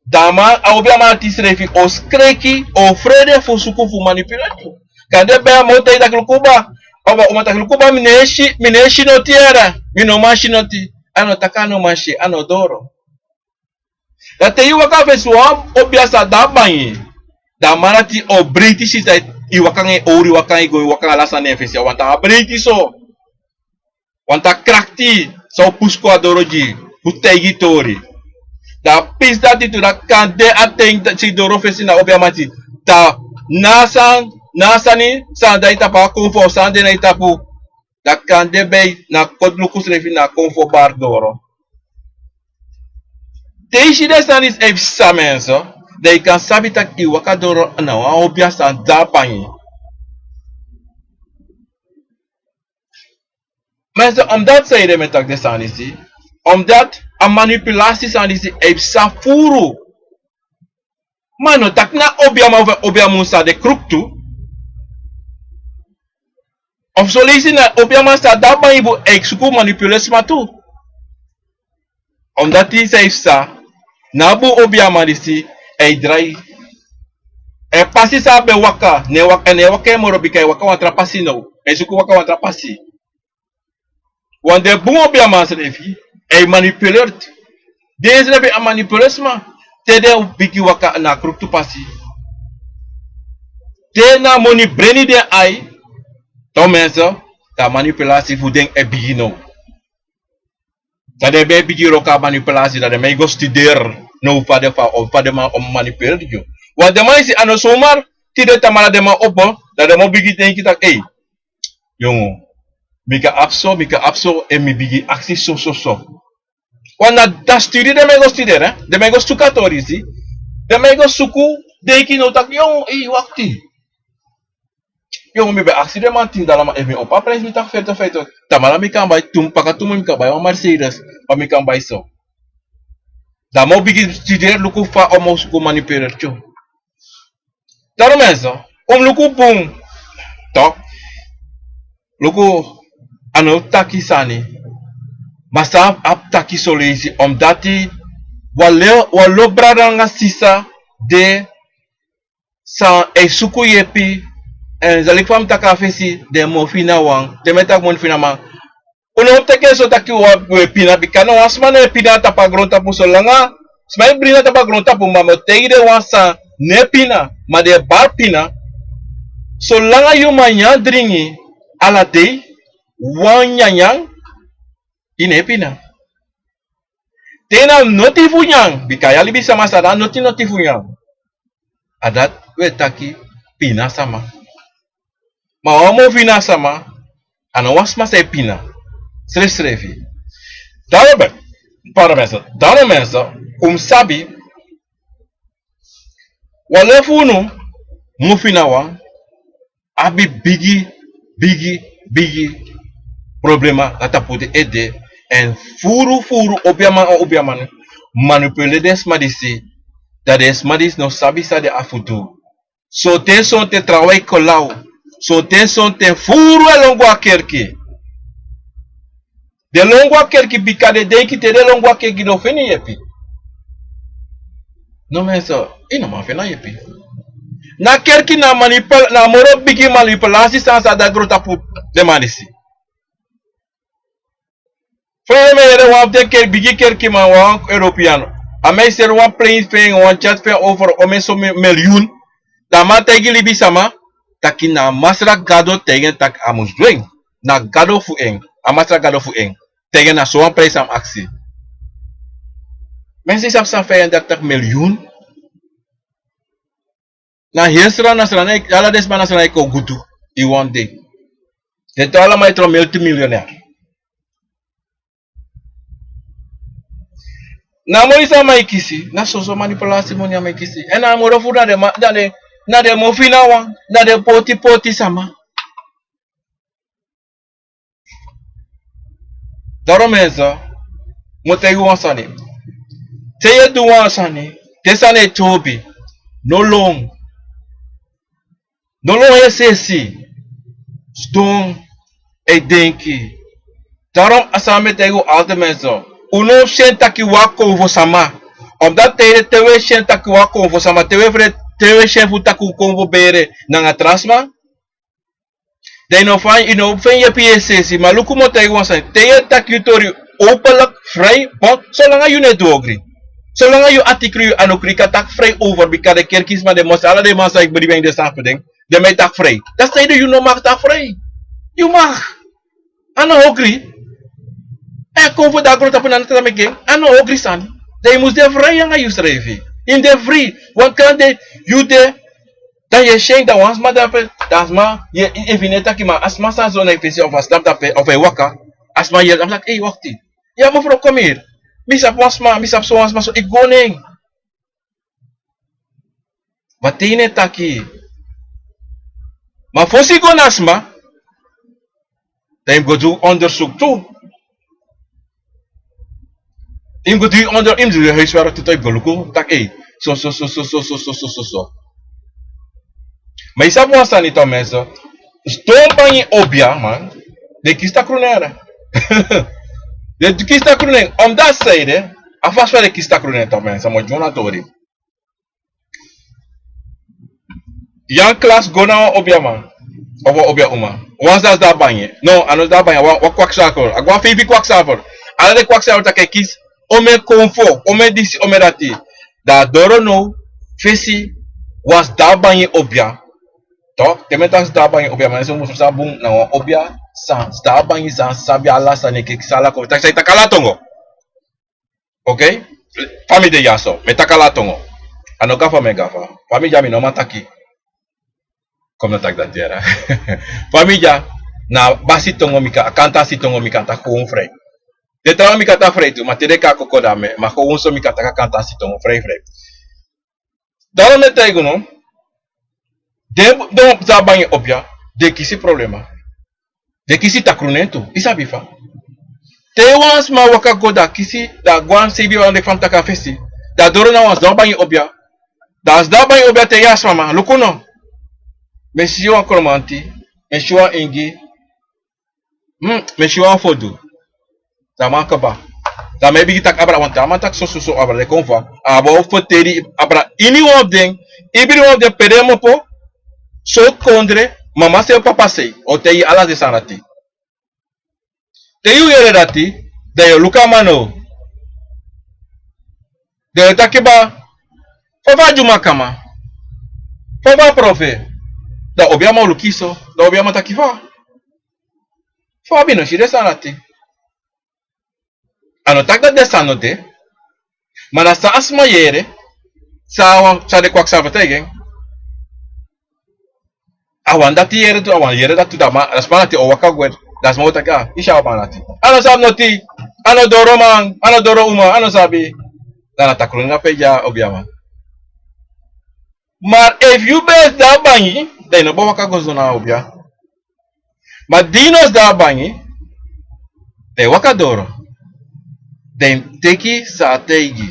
Da a man, a obiaman dati srefi o skreki, o frede fu suku fu manipuleri yu. Kande ben a man o taigi taki luku baa, of a uma taki luku baa, mi no e si, mi no e si noti ere, mi no man si noti. A no taki a no man si, a no doro. Da te yu waka fesi wan obia san de na bangi, da a man dati o breiti sisa, yu waka nanga yu owru, yu waka nanga yu gon, yu waka nanga ala sani na en fesi, a wani taki a breiti so. Wani taki krakti san o pusu kon a doro gi yu, fu taigi yu tori. Da a pisi dati tu, da kande a ten dati doro fesi na obiaman dati, da na a san, na a sani san de na yu tapu, a konfo san de na yu tapu. Da kande ben na koti luku srefi na a konfo bari doro. Te yu si den sani disi e psa, mensen, da yu kan sabi taki yu waka doro na wan obia san de na bangi. Mensen, omdat san ede mi e taki den sani disi, omdat a manipulasi sani disi e psa furu. Ma a no taki na obiaman of obiamu san de kruktu. Of son leisi na obiaman san de na bangi bun e suku manipulesma tu. Omdat yu sabi san, na bun obiaman disi e drai. En pasi san a ben waka, ne waka, en ne waka en moro, bika e waka wan tra pasi now. E suku waka wan tra pasi. Wan den bun obiaman srefi e manipuleri. Den srefi a manipulesma. Te den bigin waka na a kruktu pasi. Te na moni breni den ai. Tok, mensen, da a manipulasi fu den e bigin now. Da den ben e bigin wroko a manipulasi, da den man e go studeri now fa den fa, o fa den man o manipuleri yu. Want den man e si a no zomaar, tide tamaa den man opo, da den man o bigin denki taki, ei, yongu, mi kan abi so, mi kan abi so, en mi bigin aksi so, so, so. Want na, da studie den man e go studeri, hè. Den man e go suku a tori, yu si. Den man e go suku, denki now taki, yongu, ei, wakti. Yongu, mi ben aksi den man tin dala, ma efu mi opo a prijs, mi taki feto, feto. Tamaa mi kan bai tu, paka tu mun, mi kan bai wan Mercedes, of mi kan bai so. Da mi o bigin studeri luku fa o mi o suku manipuleri yu. Daarom, mensen, un mus luku bun. Tok. Luku, a no taki sani. Ma san a taki son leisi, omdat wan lo, wan lo brada nanga sisa de san e suku yepi, en san leki fa mi taki a fesi, den mofinawan, te mi e taki mofinaman. Un no mus teki en so taki wi e pina, bika no wan sma no e pina na tapu a grontapu solanga sma e brin na tapu a grontapu, ma mi o taigi den wan san no e pina, ma den e bari pina. Solanga yu man nyan dringi ala dei wan nyanyan, yu no e pina. Te na noti fu nyan, bika yu a libisama sa de na noti noti fu nyan. A dati wi e taki pina sama. Ma wan mofina sama, a no wan sma san e pina srefsrefi. Daarom, pardon mensen, daarom mensen, un mus sabi, wan lo fu unu mofinawan abi bigi, bigi, bigi problema na tapu den ede. En furu, furu obiaman, obiaman manipuleri den sma disi, dan den sma disi no sabi san den abi fu du. Sonten sonten trawan e kon law. Sonten sonten furu e lon go a kerki. Den lon go a kerki bika den denki te den lon go a kerki den o feni yepi. No mensen, yu no man feni a yepi. Na kerki na manipul, na moro bigi manipulasi san sa de na grontapu den man disi. Fa yu e yere wan fu den kerki, bigi kerkiman, wan European, a man e seri wan plane fu en, wan jet fu en over omen so mi, miliyun. Dan a man taigi libisama taki na a Masra Gado taigi en taki a mus du en. Na Gado fu en, a Masra Gado fu en taigi en na sowan prijs a mus aksi. Mensen, yu sabi san, vijfendertig miljoen? Na heri Sranan, Sranan, ala den sma na Sranan e kon gudu ini wan dei. Den tu ala man e tron multimiljonair. Na a moni san a man e kisi, na soso manipulasi moni a man e kisi. Èn na a moro furu na den ma, na den, na den mofinawan, na den poti poti sama. Daarom mensen, mi o taigi wan sani. Te yu e du wan sani, te sani e tyobi, no lon. No lon yu srefi. Sidon, e denki. Daarom a sani mi e taigi un altijd mensen. Un no si en taki wan konfo sama. Omdat te, te un e si en taki wan konfo sama, te un e fre, te un e si en fu taki un konfo bere nanga tra sma. Dan yu no feni, yu no feni yepi yu srefi. Ma luku mi o taigi wan sani. Te yu e taki yu tori openlijk, vrij, bon, solanga yu no e du ogri. Solanga yu artikel yu a no kri, yu kan taki vrij over, bika den kerkisma, den moslim, ala den man san e believe nanga den sani fu den, den man e taki vrij. Dati san yu no mag taki vrij. Yu mag. A no ogri. A e kon fu a grontapu na a tra meki en. A no ogri sani. Dan yu mus de vrij nanga yusrefi. Yu mus de vrij. Want kande yu de, dan yu e si en, dan wan sma de ape, dan a sma, yu e, efu yu no e taki, ma a sma san so na yu fesi of a slapu dape, of a e waka, a sma yere, dan a taki: "Ei, wakti. Ya, mevrouw, kom hier. Mi sabi wan sma, mi sabi so wan sma so, yu go na en." Ma te yu no e taki. Ma fosi yu go na a sma, dan yu mus go du onderzoek tu. Yu mus go du yu onder, yu mus du yu huiswerk tu, yu mus go luku taki: "Ei, so, so, so." Ma yu sabi wan sani tu, mensen. Sidon bangi obia, man. Den kisi takru na en. Den kisi takru na en. Omdat zij de, a fasi fa den kisi takru na en tu, mensen. Mi o gi wan tori. Yu e klas go na wan obiaman of wan obia uma. Wan sani sidon a bangi. No, a no sidon a bangi. Wan, wan kwakzalver. A go a feifi kwakzalver. Ala den kwakzalver taki a e kisi. Omeni konfo, omeni disi, omeni dati. Dan a doro now, fesi, wan sidon a bangi obia. Toch, te mi e taki sidon a bangi obia, ma yu mus sabi bun, na wan obia san sidon a bangi, san sabi ala sani, e kisi ala konfo. Taki san yu taki ala tongo. Oké? Fa mi de ya so, mi e taki ala tongo. A no gafa mi e gafa. Fa mi de ya mi no man taki. Kon mi no taki dati yere. Fa mi de ya, na basi tongo mi kan, kantasi tongo mi kan taki gewoon vrij. Den trawan mi kan taki vrij tu, ma te den kon a koko dan mi, ma gewoon so mi kan taki a kantasi tongo vrij, vrij. Daarom mi e taigi unu, den, den sidon a bangi obia, den kisi problema. Den kisi takru na en tu, yu sabi fa. Te wan sma waka go, dan a kisi, dan a go a seibi wan leki fa mi taki a fesi. Dan a doro na wan sidon a bangi obia. Dan a sidon a bangi obia taigi a sma: "Ma luku no. Mi e si wan kromanti, mi e si wan ingi, hmm, mi e si wan fodu." Dan a man kaba. Dan mi e bigin taki abra wan tra man taki so, so, so, abra de kon fa. A bo ferteri abra ini wan fu den, ibri wan fu den, pe den kmopo, sortu kondre, mama sei, papa sei, a o taigi ala den sani dati. Te yu yere dati, dan yu o luku a man now. Dan yu o taki: "Baa, fa fa a dyuman kama? Fa fa a profe?" Dan obiaman o luku yu so, dan obiaman taki: "Fa? Fa a bi no si den sani dati?" A no taki dati den sani no de. Ma na san a sma yere, san a wan, san den kwakzalver taigi en. A wani dati yere tu, a wani yere dati tu, dan a sma dati o waka gwe, dan a sma o taki: "Ah, yu si a man dati. A no sabi noti, a no doro man, a no doro uma, a no sabi." Dan na takru na en pe a de, obiaman. Ma efu yu ben sidon a bangi, dan yu no bo waka go sidon na a obia. Ma di yu no sidon a bangi, dan yu waka doro. Dan yu teki san a taigi.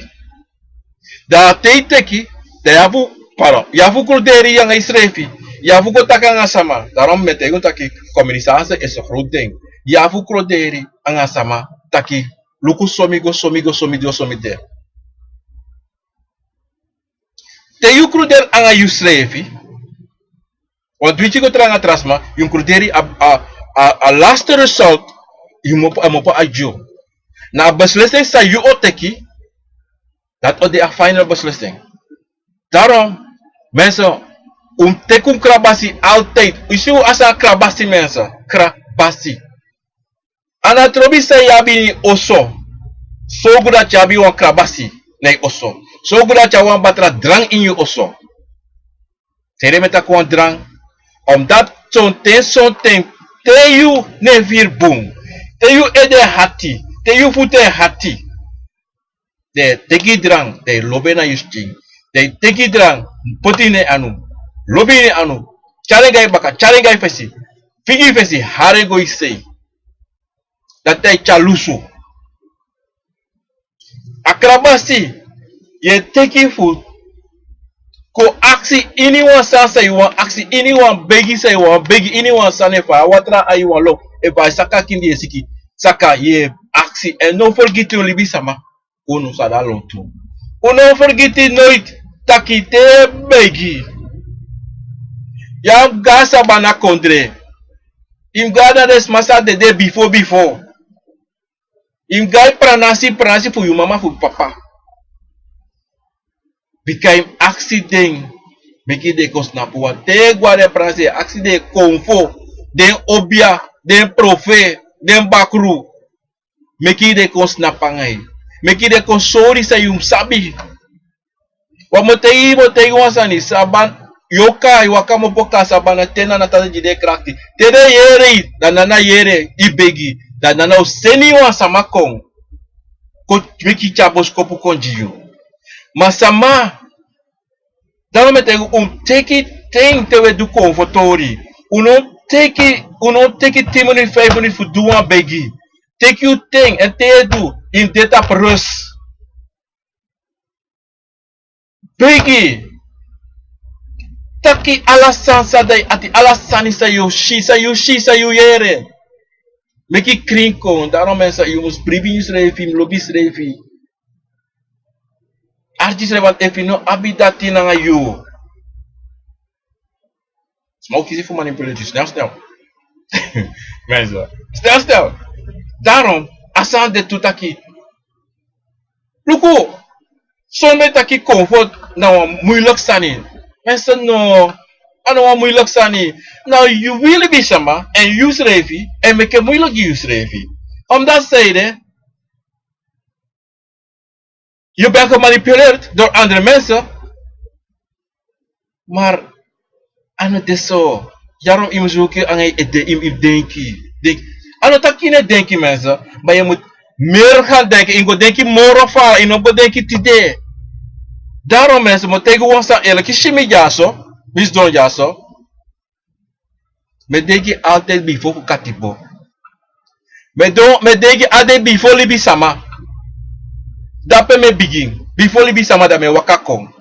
Dan a te yu teki, dan yu abi fu, pardon, yu abi fu kruderi yu anga yusrefi. Yu abi fu go taki anga sama. Daarom mi e taigi unu taki kominisasi e so kruderi. Yu abi fu kruderi anga sama taki: "Luku so mi go, so mi go, so mi go, so mi de." Te yu kruderi anga yusrefi, wan dwityi go trai anga tra sma, yu kruderi, a, a, a, a laste result, yu kmopo, a kmopo na yu. Na a beslissing san yu o teki, dati o de a final beslissing. Daarom, mensen, un mus teki un krabasi altijd. Un si un a sa krabasi, mensen, krabasi. A no trobi san yu abi ini yu oso. Sorgu dati yu abi wan krabasi na yu oso. Sorgu dati yu abi wan batra drank ini yu oso. Seri mi e taki wan drank. Omdat sonten, sonten, te yu no e firi bun, te yu ede hati, te yu futu e hati, Den e teki drank, den e lobi en na yu skin. Den e teki drank, poti ini en anu, lobi ini en anu, tyari en go na yu baka, tyari en go na yu fesi, figi yu fesi, hari en go na yu sei. Dati a e tyari lusu. A krabasi, yu e teki fu kon aksi iniwan sani san yu wani aksi, iniwan begi san yu wani begi, iniwan sani, efu a watra a yu wani lo, efu a saka kindi yu e siki, saka yu e aksi. Èn no fergiti un libisama. Unu sa de na lontu. Un no fergiti noiti taki te yu e begi, yu abi go na sabana kondre. Yu mus go na den sma san dede bifo bifo. Yu mus go na yu pranasi, pranasi fu yu mama, fu yu papa. Bika yu mus aksi den, meki den kon snapu. Wan te yu e go na den pranasi, yu e aksi den konfo, den obia, den profe, den bakru. Meki den kon snapu anga yu. Meki den kon sori san yu mus sabi. Wan mi o taigi, mi o taigi wan sani, sabana, yu o kon, yu waka kmopo kon na sabana, te na a tata gi den krakti. Te den yere yu, dan na a yere yu begi, dan na a o seni wan sama kon, kon meki yu tyari boskopu kon gi yu. Ma sama, dati mi e taigi un, teki ten te un e du konfo tori. Un no teki, un no teki tin miniti, feifi miniti fu du wan begi. Teki yu ten, èn te yu e du, yu mus de tapu rust. Begi. Taki ala sani san de na yu ati, ala sani san yu si, san yu si, san yu yere. Meki krin kon, daarom mensen, yu mus bribi yusrefi, yu mus lobi yusrefi. Arki yusrefi, want efu yu no abi dati nanga yu. Sma o kisi fu manipuleer yu snel snel. Mensen, snel snel. Daarom, a sani de tu taki. Luku, son ben taki comfort na wan moeilijk sani. Mensen, no, a no wan moeilijk sani. Na yu wi libisama, èn yusrefi, èn meki moeilijk gi yusrefi. Omdat zij de, je bent gemanipuleerd door andere mensen. Maar a no de so. Daarom yu mus luku anga yu ede, yu mus denki. Denk, a no taki yu no e denki, mensen. Maar je moet meer gaan denken. Yu mus go denki moro fara, yu no mus go denki tide. Daarom, mensen, mi o taigi wan sani eerlijk. Yu si mi dyaso, mi sidon dyaso. Mi e denki altijd bifo fu katibo. Mi e don, mi e denki altijd bifo libisama. Dape mi e bigin. Bifo libisama, dan mi e waka kon.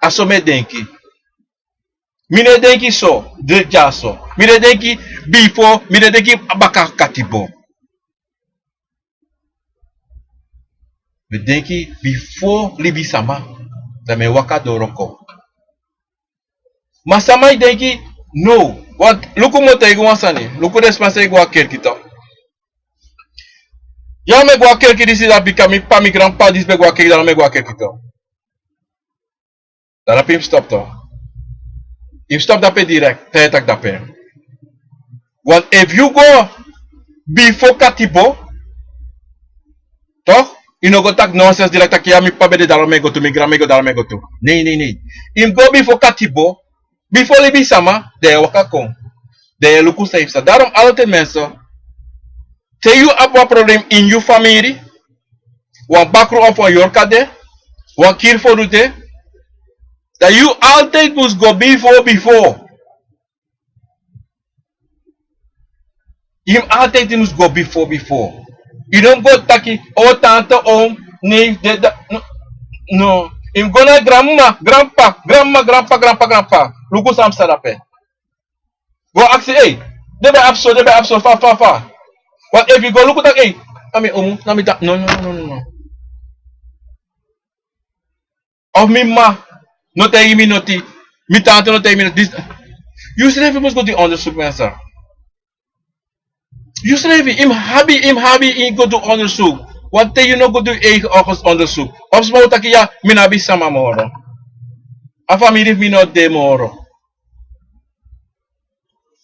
A so mi e denki. Mi no e denki so, de dyaso. Mi no e denki bifo, mi no e denki baka katibo. Mi e denki bifo libisama, dan mi e waka doro kon. Ma sama e denki, no. Want luku, mi o taigi wan sani. Luku den sma san e go a kerki tu. Ya, mi e go a kerki disi, dati bika mi p'pa, mi granp'pa disi ben go a kerki, dan mi e go a kerki tu. Dan dape yu mus stop tu. Yu mus stop dape direct, te yu taki dape. Want efu yu go bifo katibo, toch? Yu no go taki nonsens direct taki ya, mi p'pa ben de, daarom mi e go tu, mi granma e go, daarom mi e go tu. Nee, nee, nee. Yu mus go bifo katibo, bifo libisama, dan yu e waka kon. Dan yu e luku san yu psa. Daarom altijd mensen, te yu abi wan probleem ini yu famiri, wan bakru of wan yorka de, wan kiri fodu de, dan yu altijd mus go bifo, bifo. Yu mus altijd, yu mus go bifo, bifo. Yu no mus go taki, o tante, o, nee, de, da, no, no. Yu mus go na granma, granp'pa, granma, granp'pa, granp'pa, granp'pa. Luku san psa dape. Go aksi, ei, den ben abi so, den ben abi so, fa, fa, fa. Want efu yu go luku taki, ei, na mi omu, na mi ta, no, no, no, no, no. Of mi m'ma no taigi mi noti, mi tante no taigi mi noti. Disi, yusrefi mus go du onderzoek, mensen. Yusrefi, yu mus abi, yu mus abi, yu go du onderzoek. Want te yu no go du yu eigen onderzoek. Of sma o taki ya, mi no abi sama moro. A famiri fu mi no de moro.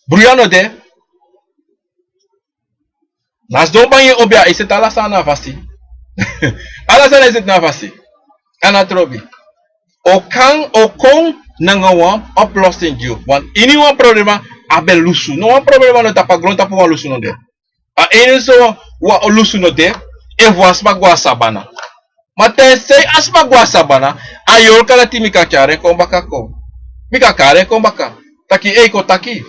Bruya no de. Na sidon bangi, obia, yu seti ala sani na fasi. Ala sani yu seti na fasi. A no trobi. O kan, o kon nanga wan oplossing gi yu. Want iniwan problema abi lusu. No wan problema no de tapu a grontapu, wan lusu no de. A iniso wan lusu no de, efu wan sma go na sabana. Ma te sei a sma go a sabana, a yorka dati mi kan tyari en kon baka kon. Mi kan kari en kon baka. Taki ei kon taki.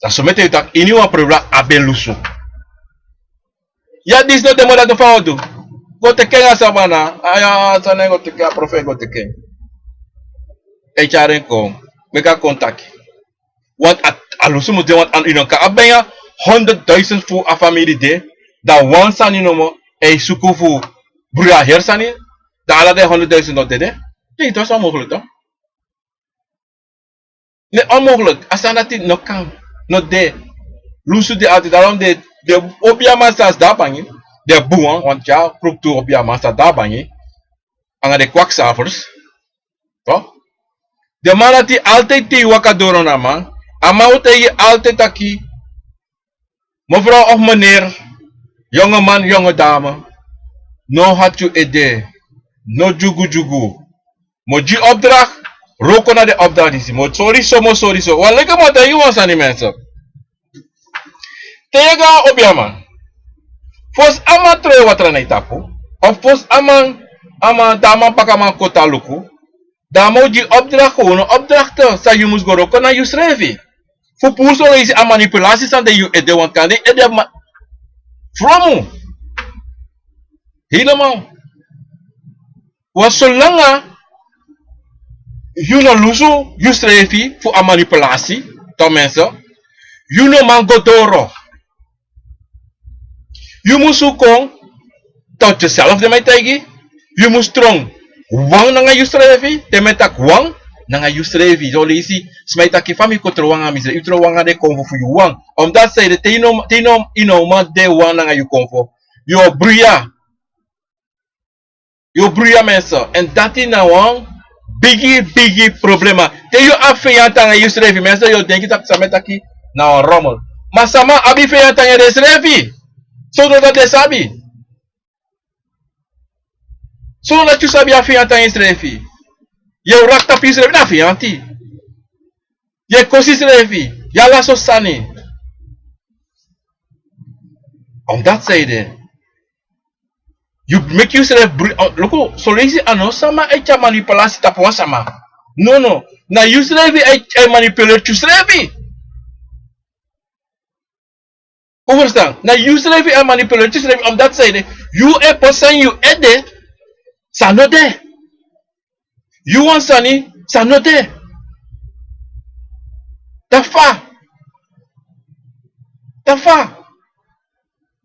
Dan so mete yu taki ini wan problema a ben lusu. Ya disi no de moro dati fa o du. Go teki en a sabana. Aya sani en go teki en a profeti go teki en. E tyari en kon. Meki a kon taki. Want a, a lusu mus de want a yu no kan abi ben ya honderd duizend fu a famiri de. Dan wan sani nomo e suku fu bruya heri sani. Dan ala den honderd duizend no dede. Dei to so mogelijk to. Ne onmogelijk a sani dati no kan. No de. Lusu de ati darom de. De obiaman san si de a bangi. De buwan want ya kruktu obiaman san de a bangi. Anga de kwaksalfers. De man dati altijdi te yu waka doro na a man, a man o taigi yu altijdi taki, mevrouw of meneer, yongeman yongedame, no hati yu ede. No dyugudyugu. Mi o gi yu opdracht. Wroko na den opdracht disi mi o sori so mi o sori so wan leki mi o taigi yu wan sani mense. Te yu e go na obiaman, fosi a man tron e watra na yu tapu, of fosi a man a man te a man bakaman koti a luku, dan a man o gi yu opdracht gewone opdracht san yu mus go wroko na yusrefi. Fu puru son leisi a manipulasi san de yu ede wan kande yu ede ma fromu. Helemal. Wan solanga yu no lusu yusrefi fu a manipulasi, ten minste, yu no man go doro. Yu mus kon tot yuself den man e taigi. Yu mus tron wan nanga yusrefi. Te mi e taki wan nanga yusrefi so leisi sma e taki fa mi kon tron wan nanga misrefi yu tron wan nanga den konfo fu yu wan. Omdati san ede te yu no man de wan nanga yu konfo, yu o bruya. Yu o bruya mense. Èn dati na wan bigi bigi problema. Te yu abi feyanti nanga yusrefi mense yu o denki taki san mi e taki na wan romel. Ma sama abi feyanti nanga densrefi. Sowtu dati den sabi? Sowtu dati yu sabi yu abi feyanti nanga yusrefi? Yu e wraki tapu yusrefi na feyanti. Yu e kosi yusrefi. Yu ala so sani. Omdati san ede yu meki yusrefi bri luku. Soleisi a no sama e tyari manipulasi tapu wan sama. Nono. Na yusrefi e manipulerti yusrefi. Un ferstan? Na yusrefi e manipulerti yusrefi omdati san ede yu e poti sani yu ede. San no de. Yu wan sani san no de. Tafa. Tafa.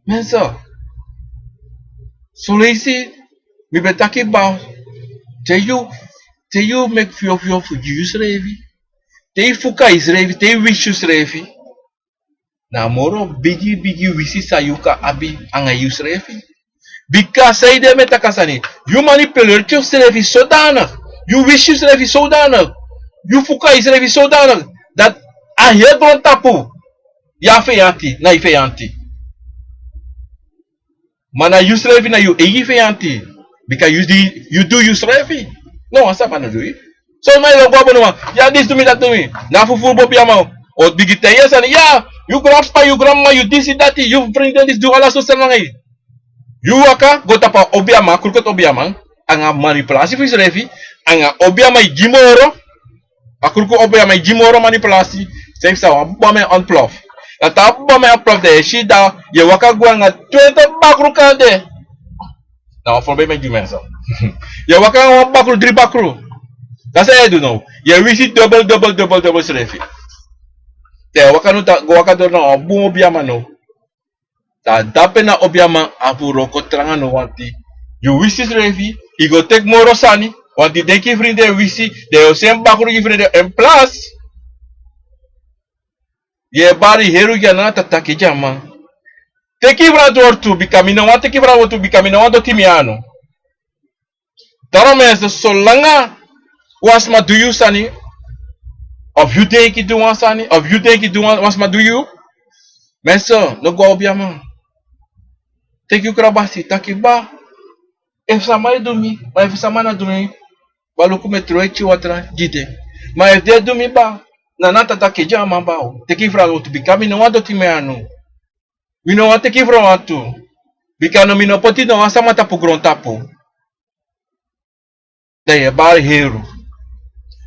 Mense. Soleisi mi ben taki bari. Te yu te yu meki fiyofio fu gi yusrefi, te yu fuka yusrefi te yu wisi yusrefi, na a moro bigi bigi wisi san yu kan abi anga yusrefi. Bika san ede mi e taki a sani. Yu manipulerti yusrefi sodanik. Yu wisi yusrefi sodanik. Yu fuka yusrefi sodanik dati a heri grontapu yu abi feyanti na yu feyanti. Ma na yusrefi na yu eigi feyanti. Bika yu du yusrefi. No wan sama no du yu. Son man yu o go a bonuman. Ya disi du mi dati du mi. Na fufuru bobi a man o bigin taigi yu a sani ya. Yu granpapa yu granmama yu disi dati yu frinten disi du ala so sani nanga yu. Yu waka go tapu a obi a man a krukoti obi a man anga manipulasi fu yusrefi. Anga obi a man e gi moro. A kruku opo ya man e gi moro manipulasi. Seni san wan buba man e ontplof. Dati a buba man e ontplof dan yu e si dan yu e waka gwe anga twenti bakru kande. Na wan frobe man e gi mi en so. Yu e waka anga wan bakru dri bakru. Dan san yu e du now? Yu e wisi dobel dobel dobel dobel srefi. Dan yu e waka now dan go waka doro na wan bun obi a man now. Dan dape na obi a man abi wroko tranga no wanti. Yu wisi srefi. Yu go teki moro sani. Wanti denki yu frinden wisi. Dan yu o seni bakru gi frinden en plas. Yu e bari heri yu gi a nanga tataki gi a man. Teki yu frantwortu bika mi no wani teki yu frantwortu bika mi no wani doti mi anu. Daro mense solanga wan sma du yu sani, of yu denki du wan sani of yu denki du wan sma du yu. Mense, no go a obi a man. Teki yu krabasi taki ba, efu sama e du mi ma efu sama na du mi, baluku mi e tron eti watra gi den. Ma efu den e du mi ba, na na tata kedi a man ba o teki yu frantwortu bika mi no wani doti mi anu. Mi no wani teki yu frantwortu. Bika no mi no poti no wan sama tapu grontapu. dan yu e bari heru.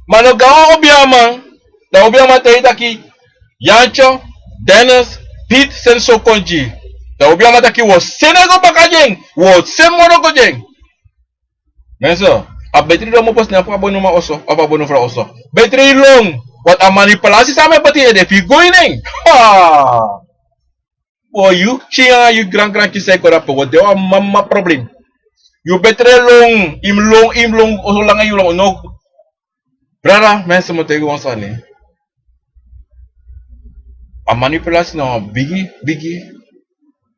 Ma no go na wan obiaman, dan obiaman taigi taki, Yantyo, Dennis, Pit, seni so kon gi yu. Dan obiaman taki wi o seni en go baka gi en, wi o seni moro go gi en. Mensen, a betri don mopo snefu a bonuman oso, of a bonufra oso. Betri yu lon, want a manipulasi san mi e poti ede fu yu go ini en. Ha! Bo yu pikin nanga yu grangranpikin san e kon dape, wi o de wan mama problem. Yu betri lon, yu mus lon, yu mus lon, oso langa yu lon, no. Brada, mensen, mi o taigi wan sani. A manipulasi na wan bigi, bigi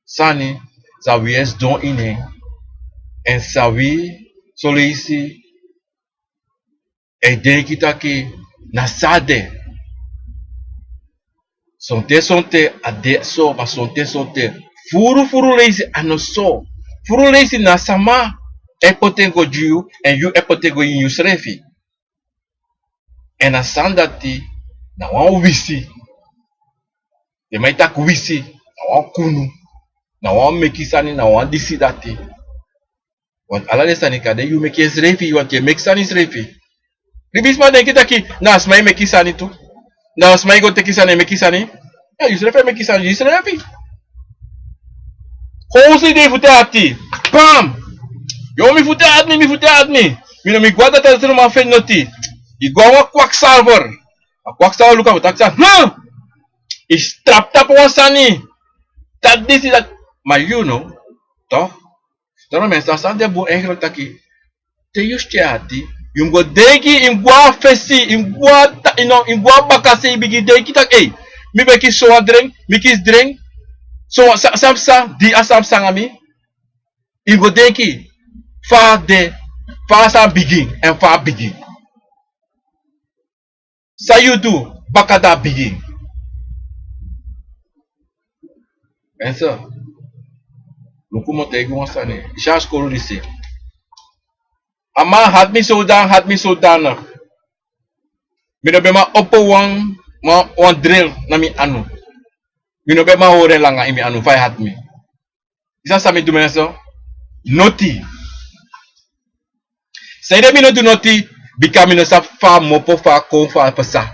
sani san wi e sidon ini en. Èn san wi soleisi e denki taki na so a de. Sonten sonten a de so, ma sonten sonten furu furu leisi a no so. Furu leisi na sama e poti en go gi yu, èn yu e poti en go ini yusrefi. Èn a sani dati na wan wisi. Den man e taki wisi, na wan kunu, na wan meki sani, na wan disi dati. Want ala den sani kan de yu meki ensrefi, want yu e meki sani srefi. Libisma denki taki na a sma e meki sani tu. Na a sma e go teki sani e meki sani. Ya, yusrefi e meki sani, yusrefi. Kosi de fu te ati. Pam! Yo, mi fu te ati mi, mi fu te ati mi. Mi no mi go a data dati no man feni noti. Yu go a wan kwaksalver. A kwaksalver luku a fu taki san. Hmm! Yu strap tapu wan sani. Taki disi dati. Ma yu no. Toch? Dan mensen, a sani de bun eigenlijk taki te yu seti ati, yu mus go denki, yu mus go a fesi, yu mus go a ta-, yu no, yu mus go a baka sei bigin denki taki, ei, mi ben kisi so wan dren, mi kisi dren, so wan sa-, san psa, di a san psa nanga mi. Yu mus go denki fa a de, fa a sani bigin, èn fa a bigin. San yu du baka dan a bigin. Mensen, luku mi o taigi wan sani. Yu si a skoro disi. A man hati mi zodanig, hati mi zodanig. Mi no ben man opo wan, wan, wan drel na mi anu. Mi no ben man hori en langa ini mi anu, fa a e hati mi. Yu sabi san mi du, mensen? Noti. Sanede mi no du noti, bika mi no sabi fa a mopo, fa a kon, fa a pasa.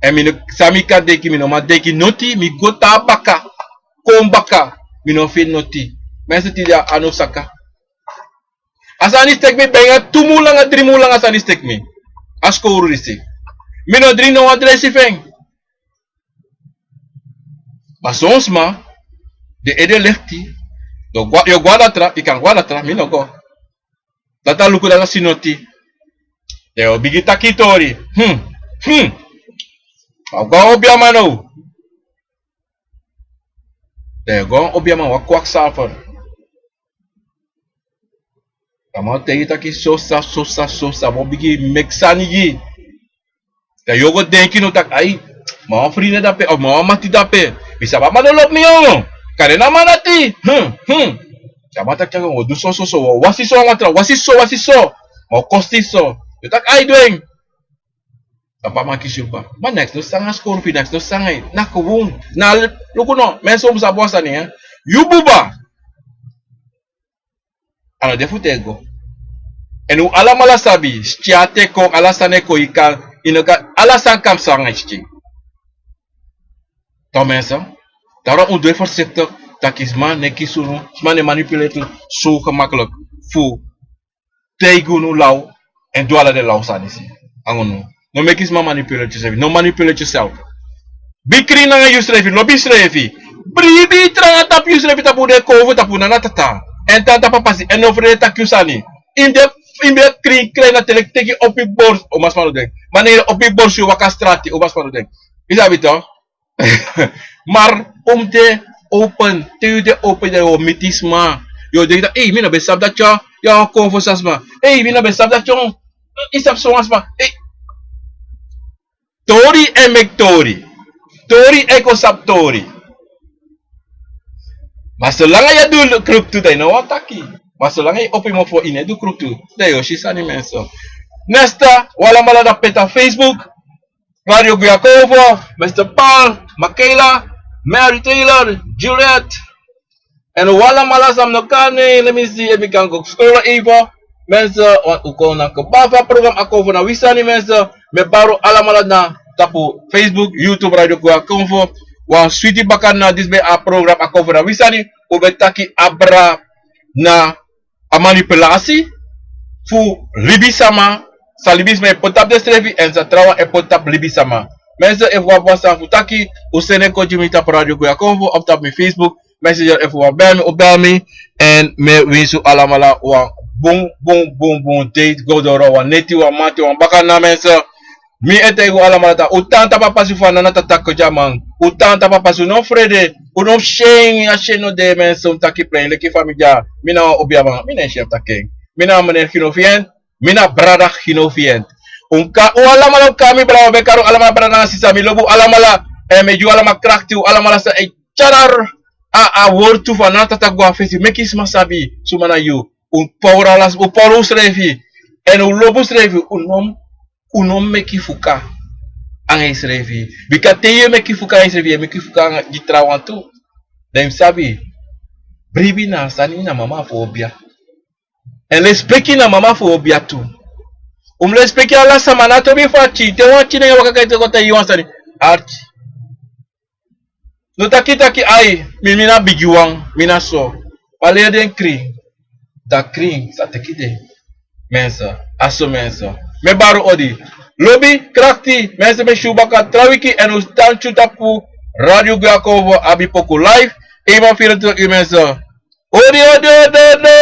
Èn mi no, san mi kan denki, mi no man denki noti, mi go tan baka, kon baka, mi no feni noti. Mensen, tide a anu saka. A sani disi teki mi, ben ya tu mun langa, dri mun langa a sani disi teki mi. A skowru disi. Mi no dringi no wan dresi fu en. Ma son sma, den ede leti, yu o go, yu o go a datra, yu kan go a datra, mi no go. Datra luku datra si noti. Dan yu o bigin taki tori. Hmm, hmm. A go a obiaman now. Dan yu o go a obiaman, wan kwaksalver. A man o taigi yu taki sosa, sosa, sosa, mi o bigin meki sani gi yu. Dan yu o go denki now taki, ai, ma wan frinde dape, of ma wan mati dape. Mi sabi a man no lobi mi, yongo. Kande na a man dati. Hmm, hmm. Dan a man taki, yongo, wi o du so, so, so, wi o wasi so, anga tra, wasi so, wasi so. Ma wi o kosi so. Yu taki, ai, du en. Papa, man kisi yu, papa. Ma neks no sanga skowru fu yu, neks no sanga yu. Na gewoon. Na, luku no, mensen, un mus sabi wan sani, hè. Yu buba. A no de fu te go. Èn un alamala sabi, skin e kon, ala sani e kon, yu kan, yu no kan, ala sani kan psa nanga skin. Toch mensen, daarom un du voorzichtig, taki sma no e kisi unu, sma no e manipuleer unu zo gemakkelijk fu taigi unu law, èn du ala den law sani disi. Anga unu. No meki sma manipuleer yusrefi. No manipuleer yusrefi. Bikri nanga yusrefi, lobi yusrefi. Bribi tranga tapu yusrefi, tapu den kowfu, tapu nana tata. Èn tata papasi, èn no frede taki yu sani. Yu de, yu de krin, krin na te yu teki opo yu borsu, o masma no denki. Ma ne yu opo yu borsu, yu waka strati, o masma no denki. Yu sabi toch? Maar un mus de open, te yu de open, dan yu o miti sma. Yu o denki taki, ei, mi no ben sabi dati, yu o kon fu san sma. Ei, mi no ben sabi dati, yu o, yu sabi so wan sma. Ei. Tori e meki tori. Tori e kon sabi tori. Ma solanga yu e du kruktu, dan yu no wani taki. Ma solanga yu opo yu mofo, yu no e du kruktu, dan yu o si sani, mensen. Nesta, un alamala dape na Facebook. Radio Guyakovo, mister Paul, Michaela, Mary Taylor, Juliet. Èn un alamala san mi no kan, let me see, efu mi kan go scroll even. Mensen, want u kon na keba fu a program Akomfo na wi sani, mensen. Mi e bari un alamala na tapu Facebook, YouTube, Radio Gwe Akomfo. Wan switi bakana, disi ben a program Akomfo na wi sani. Un ben taki abra na a manipulasi fu libisama. San libisma e poti tapu densrefi èn san trawan e poti tapu libisama. Mensen, efu wan abi wan sani fu taki, un seni en kon gi mi tapu Radio Gwe Akomfo of tapu mi Facebook Messenger. Efu wan bel mi, un bel mi. Èn mi e winsi un alamala wan bun, bun, bun, bun dei go doro, wan neti, wan mati, wan bakana, mensen. Mi e taigi un alamala taki un tan tapu a pasi fu a nana tata Kojaman. Un tan tapu a pasi, un no frede, un no syen, a syen no de, mensen. Un taki plein leki fa mi dya. Mi na wan obiaman, mi no e syen fu taki en. Mi na wan meneer Gino Fient, mi na brada Gino Fient. Un ka, un alamala un kari mi brada, un ben kari un alamala brada nanga sisa. Mi lobi un alamala, èn mi e gi un alamala krakti, un alamala san e tyari a, a wortu fu a nana tata go na fesi, meki sma sabi suma na yu. Un pori ala, un pori unsrefi, èn un lobi unsrefi. Un no, un no meki fuka anga yusrefi. Bika te yu e meki fuka anga yusrefi, yu e meki fuka anga gi trawan tu. Dan yu mus sabi, bribi na a sani na mama fu obia. Èn lespeki na mama fu obia tu. Un mus lespeki ala sama, na tobi fu a pikin. Te wan pikin nanga waka kon taigi yu wan sani, arki. No taki taki ai, mi, mi na bigiwan, mi na so. Ma leri den krin, dan krin sa teki den. Mensen, a so, mensen. Mi e bari un odi. Lobi, krakti, mensen, mi e si un baka tra wiki, èn un tan tyu tapu Radio Gwe Akomfo, abi poku live. Eenmaal vierentwintig uur, mensen. Odi, odi, odi, odi.